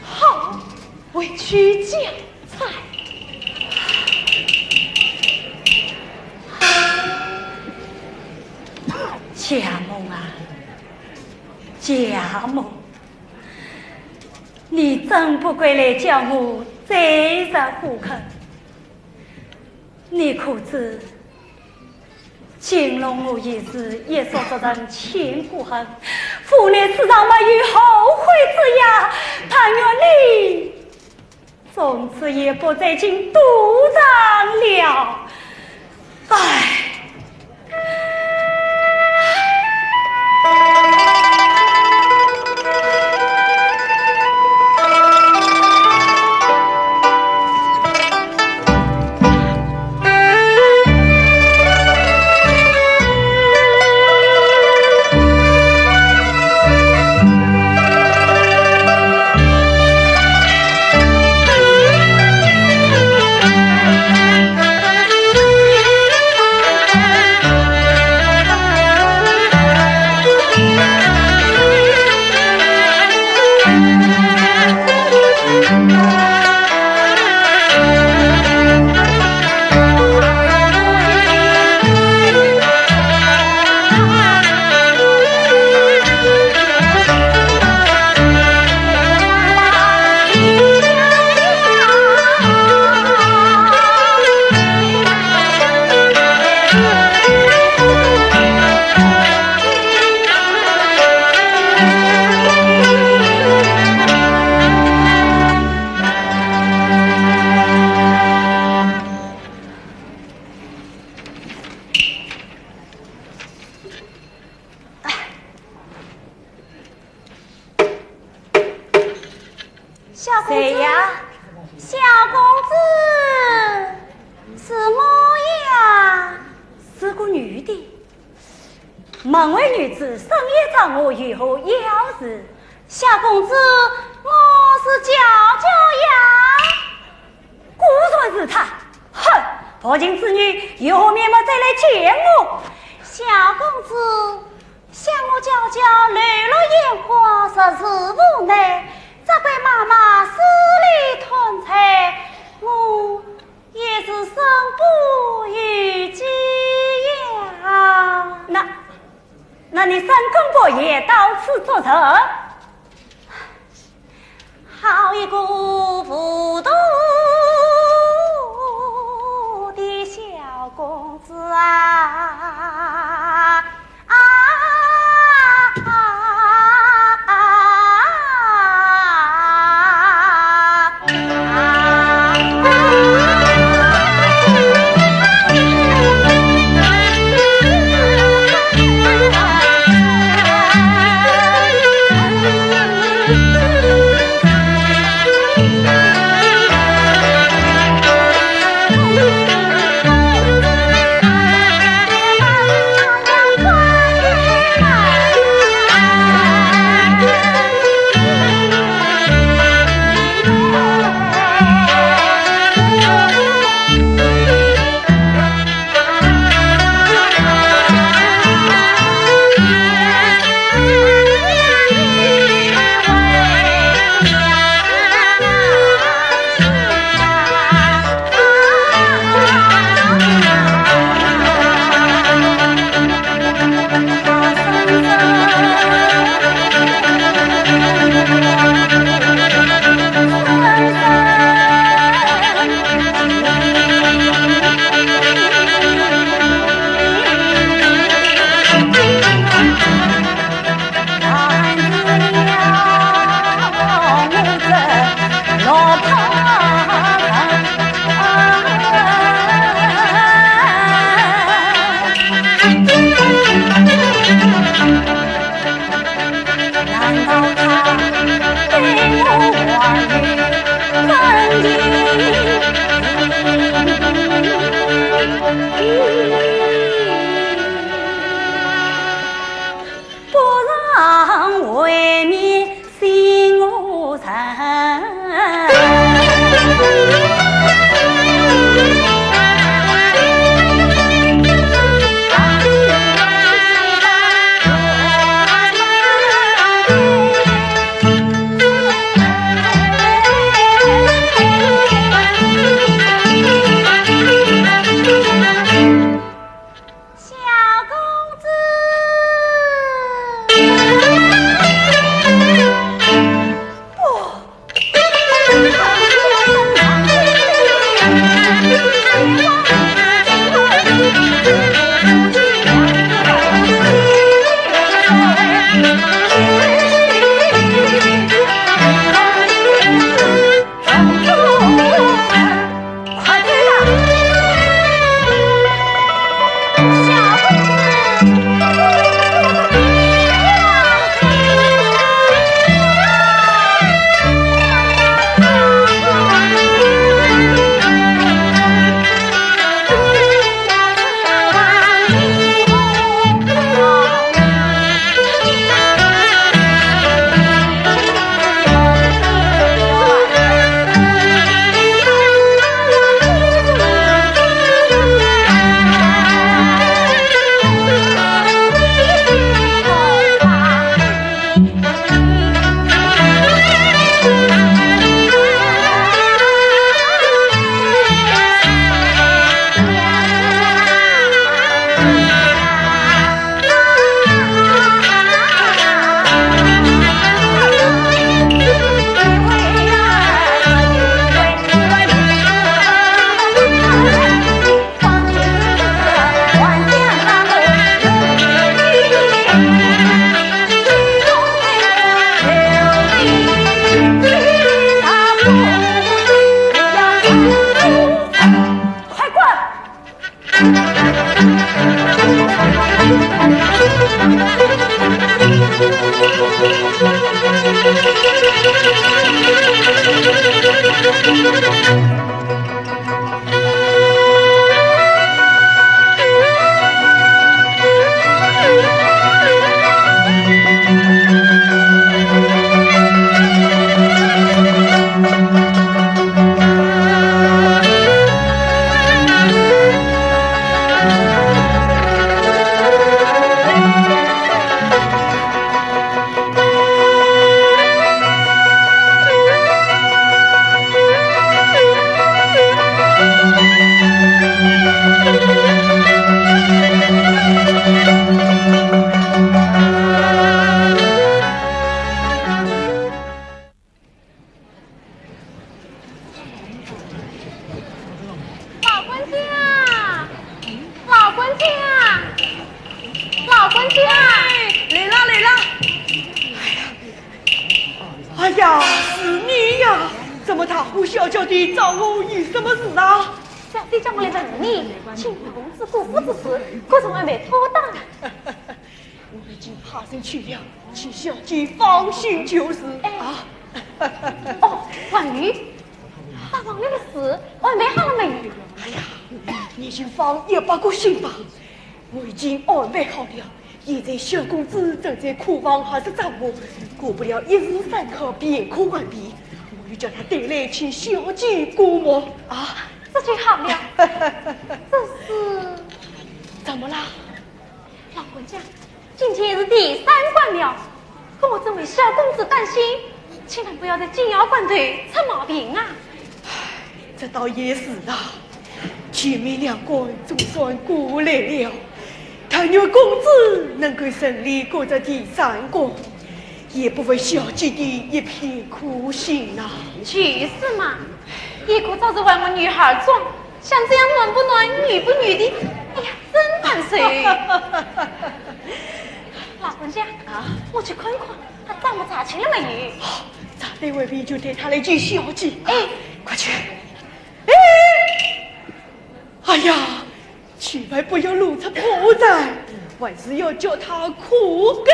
好，回去讲。 佳木啊，佳木，你真不该来叫我再入虎坑。你可知，景龙我已是一宿作甚千古恨，无奈世上没有后悔之日，但愿你 从此也不再进赌场了。唉。小公子，谁呀？小公子，是我呀。是个女的。门外女子深夜找我有何要事？小公子，我是娇娇呀。果然是她。哼，薄情之女，有何面目再来见我？小公子，想我娇娇柳落烟花，实是无奈，只怪妈妈死里断彩，我 也是身不由己呀。那，那你三更半夜到此作甚？好一个糊涂的小公子啊！ 啊啊啊啊！小公子。不。快滚！老管家，老管家，老管家！哎，来啦，来啦！哎呀，哎呀，是你呀！这么大呼小叫的找我有什么事啊？小姐叫我来问你，请问公子顾府之事，可曾安排妥当？ 我已经派人去了，请小姐放心就是。哎。啊。哦，还有，八房里的事安排好了没有？哎呀，你就放一百个心吧，我已经安排好了。现在小公子正在客房还是找我，过不了一时三刻便可完毕。我又叫他带来请小姐过目。啊，这就好了。这是，怎么啦？ 老管家，今天是第三关了，可我真为小公子担心，千万不要在紧要关头出毛病啊！这倒也是啊，前面两关总算过来了，但愿公子能够顺利过这第三关，也不负小姐的一片苦心呐。就是嘛，也可早日还我女儿妆，像这样男不男，女不女的，哎呀， 真难受。老管家，啊？我去看看，他账目查清了没有？哦，查对完毕就带他来见小姐。哎，快去。哎，哎呀，千万不要露出破绽，还是要叫他苦根。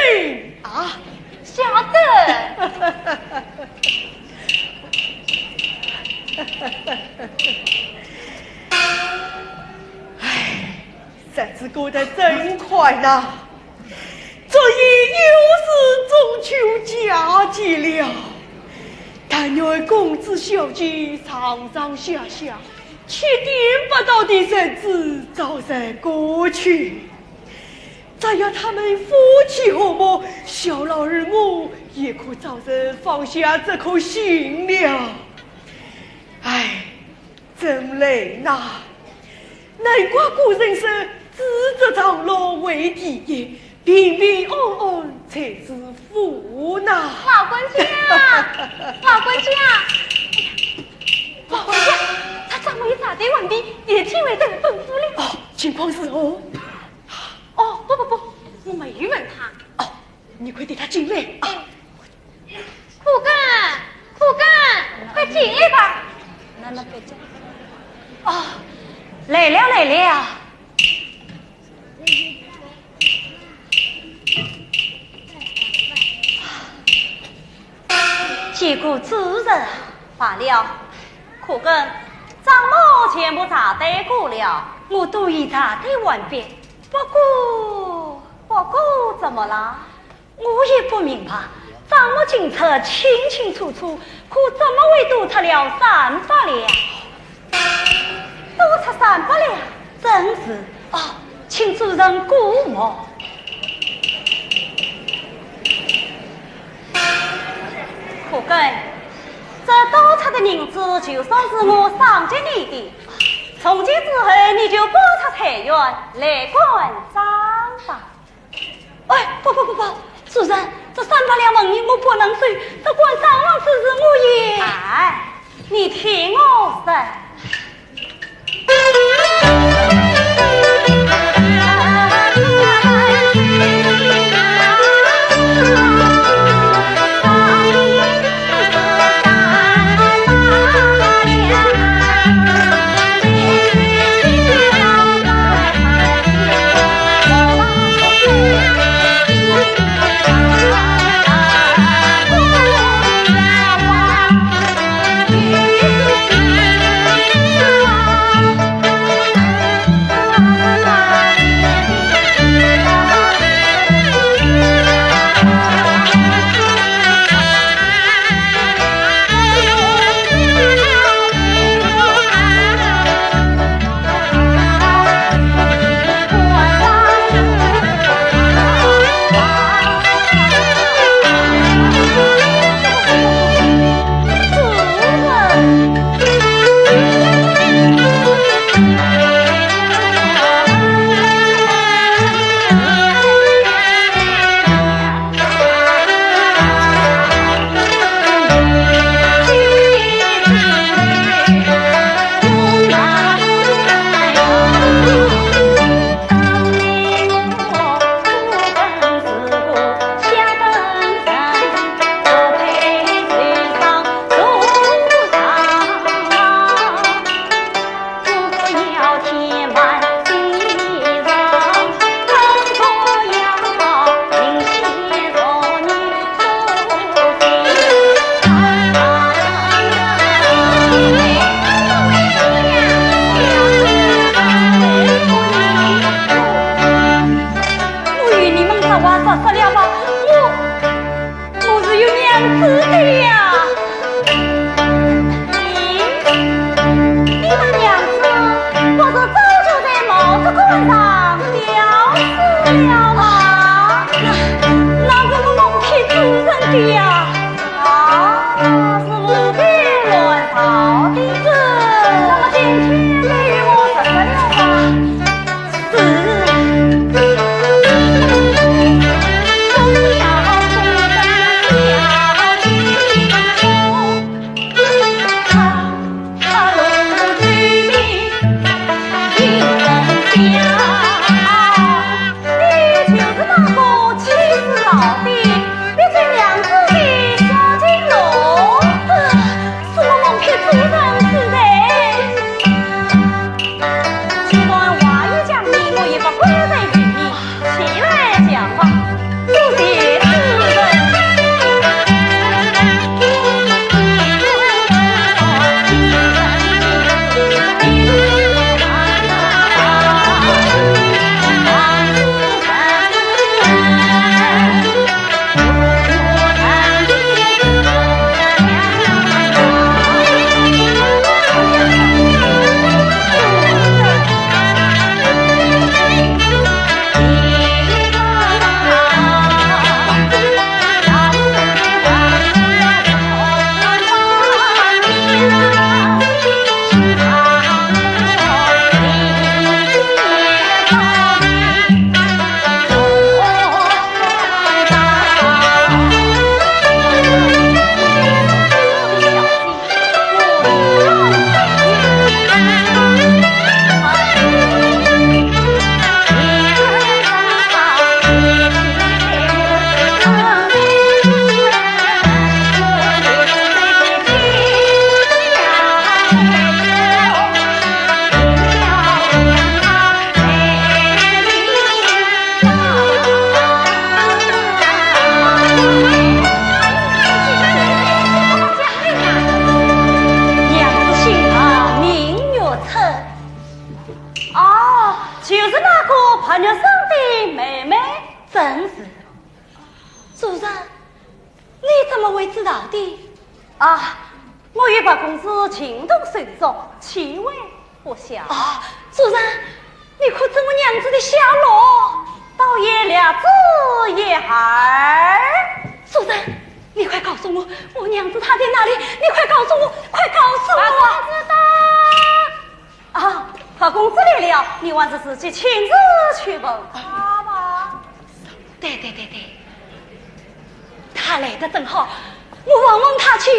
啊，晓得。哎，日子过得真快呐，转眼又是中秋佳节了。但愿公子小姐上上下下，七颠八倒的日子早日过去。 只要他们夫妻和睦，小老儿我也可早日放下这颗心了。唉，真累呐！难怪古人说，知足常乐为第一，平平安安才是福呐。老管家，老管家，哎呀，老管家，他账目已查对完毕，一定会到本府了。哦，情况如何？ 哦，不不不，我没有问他。哦，你快带他进来啊！哎，苦根，苦根，快进来吧。那那别讲。哦，来了来了。见过主人。罢了，苦根，账目全部查对过了。我都已查对完毕。 不过，不过怎么了？我也不明白，账目进出清清楚楚，可怎么会多出了三百两？多出三百两？正是。哦，请主人过目。苦根，这多出的银子就算是我赏给你的， 从今之后，你就搬出菜园来管账吧。哎，不不不不，主人，这三百两纹银我不能收，这管账房之事我也……哎，你听我说。了吗？那，那怎么蒙骗主人的呀？啊，是我的乱造的。那么今天你与我说说了吧。是。你就是那个欺负老弟，逼走娘子的小青龙。哼，是我蒙骗主人之人。既然话已讲明，我也不敢再与你起来讲话。娘子姓唐，名月春。哦，就是那个白玉生的妹妹。正是。主人，你怎么会知道的？啊，我与白公子情同手足，岂会不晓？啊，主人，你可知我娘子的下落？倒也略知一二。主人，你快告诉我，我娘子她在哪里？你快告诉我，快告诉我！白公子到。啊，白公子来了，你还是自己亲自去问他吧。对对对对，他来得正好，我问问他去。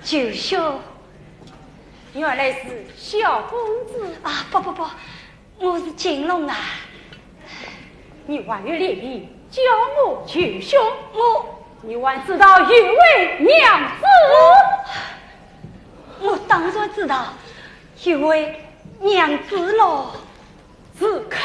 舅兄。原来是小公子。啊，不不不，我是青龙啊。你还有脸面叫我舅兄？我……你还知道有位娘子？我……我当然知道有位娘子喽。住口！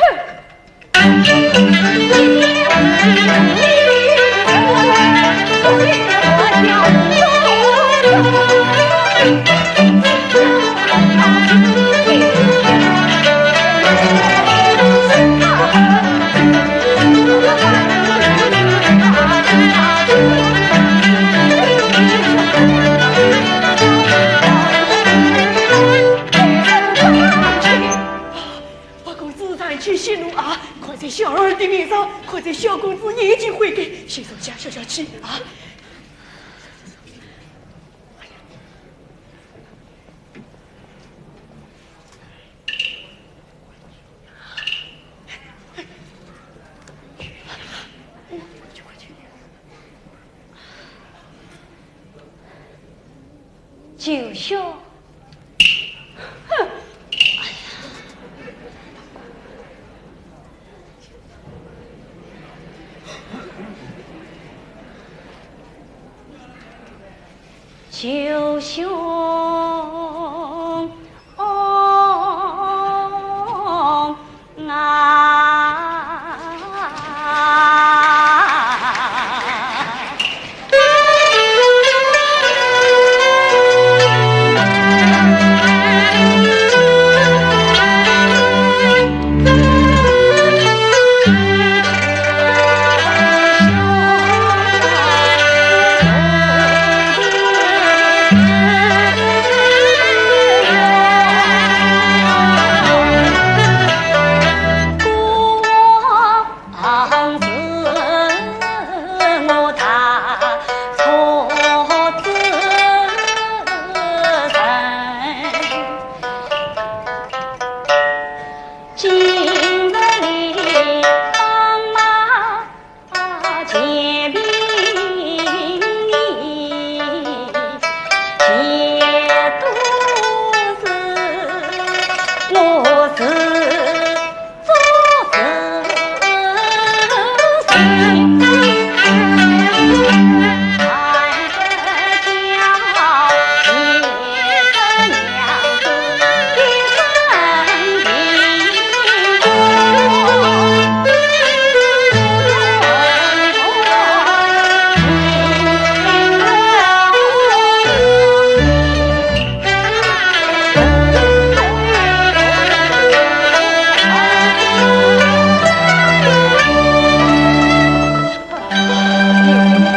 白公子长期息怒啊，看在小儿的面上，看在小公子已经悔改，先坐下消消气啊。 舅兄。哼！舅兄。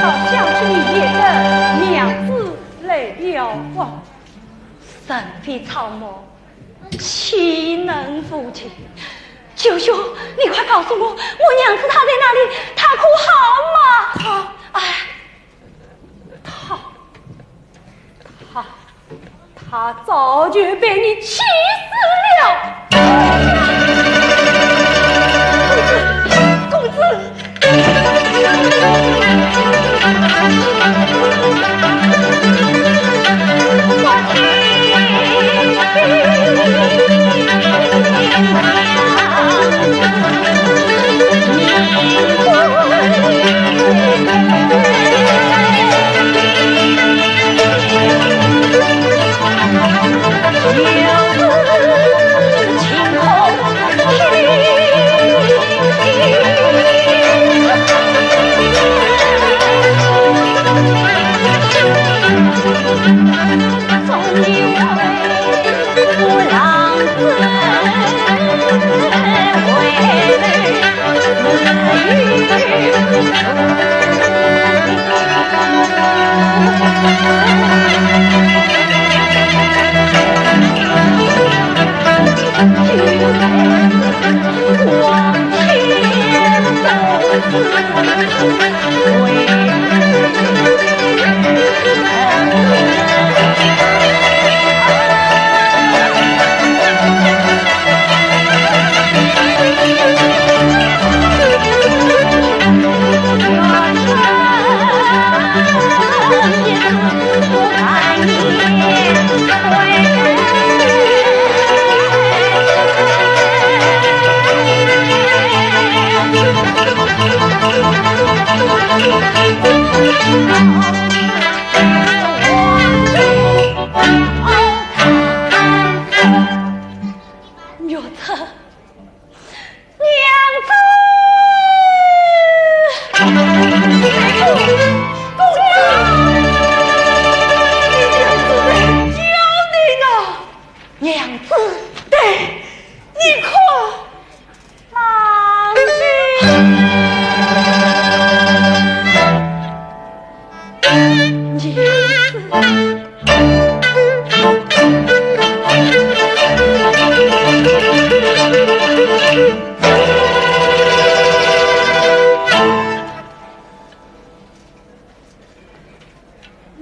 到乡村里也得娘子来了啊。人非草木，岂能无情？舅舅，你快告诉我，我娘子她在哪里？她可好吗？她，哎，她，她，她早就被你气死了。公子，公子。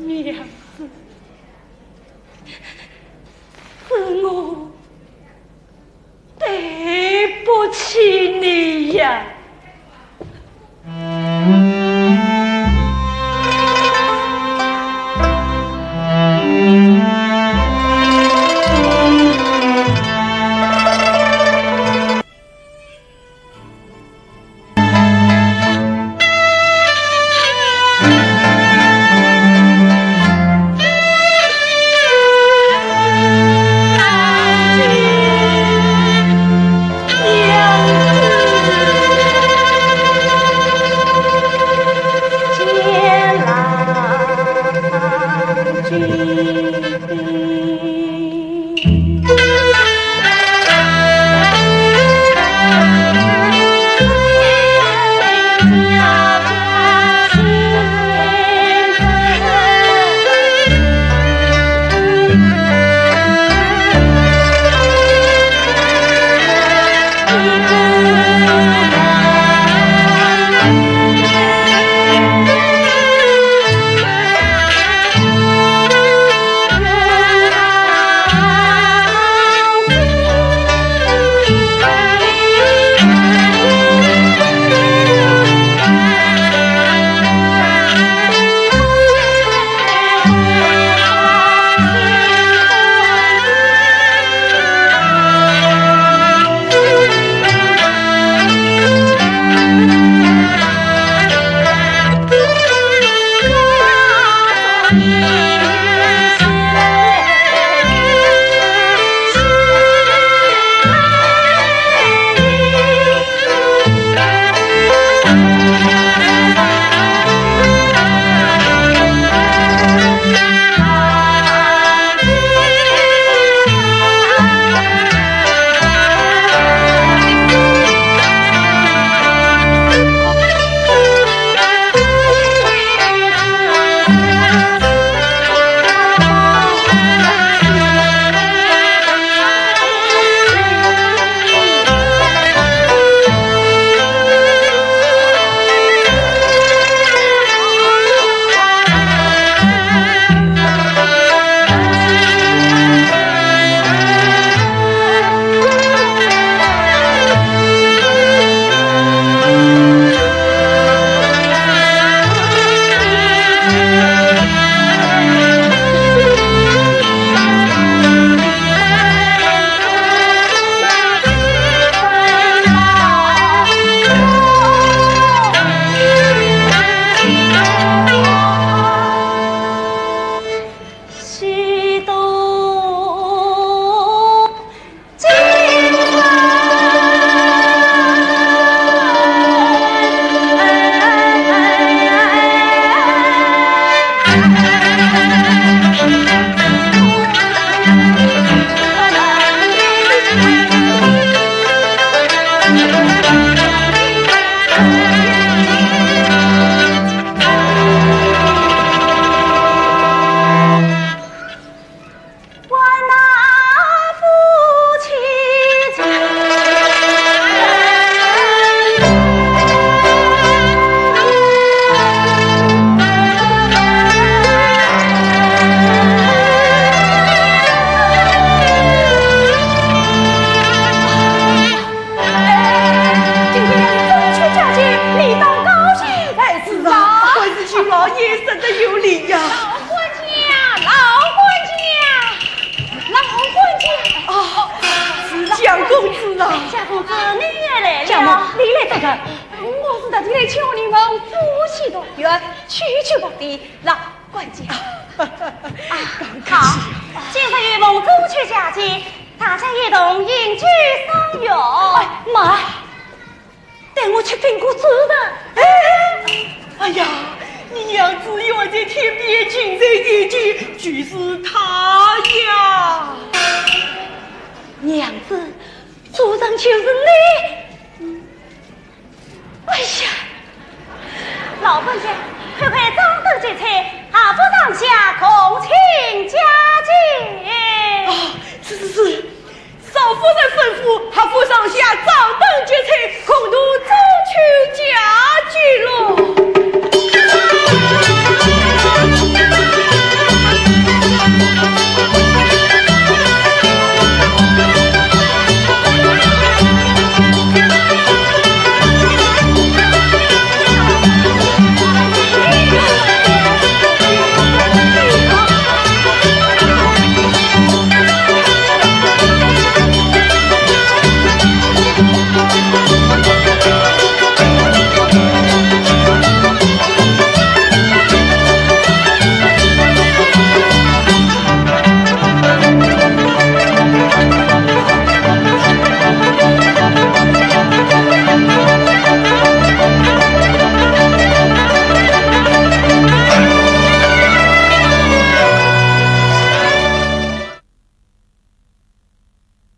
娘子，是我对不起你呀。老家公子，你也来了。家母，你来做甚？我是特地来求你们夫妻团圆，去去吧。的，老管家。啊，好，今日有蒙中秋佳节，大家一同饮酒赏月。哎，慢，待我去禀告主人。哎，哎呀，你娘子远在天边，近在眼前，就是她呀。娘子，主人就是你。哎呀，老管家，快快掌灯结彩，下桌上下共庆佳节。啊，是是是，少夫人吩咐，下桌上下掌灯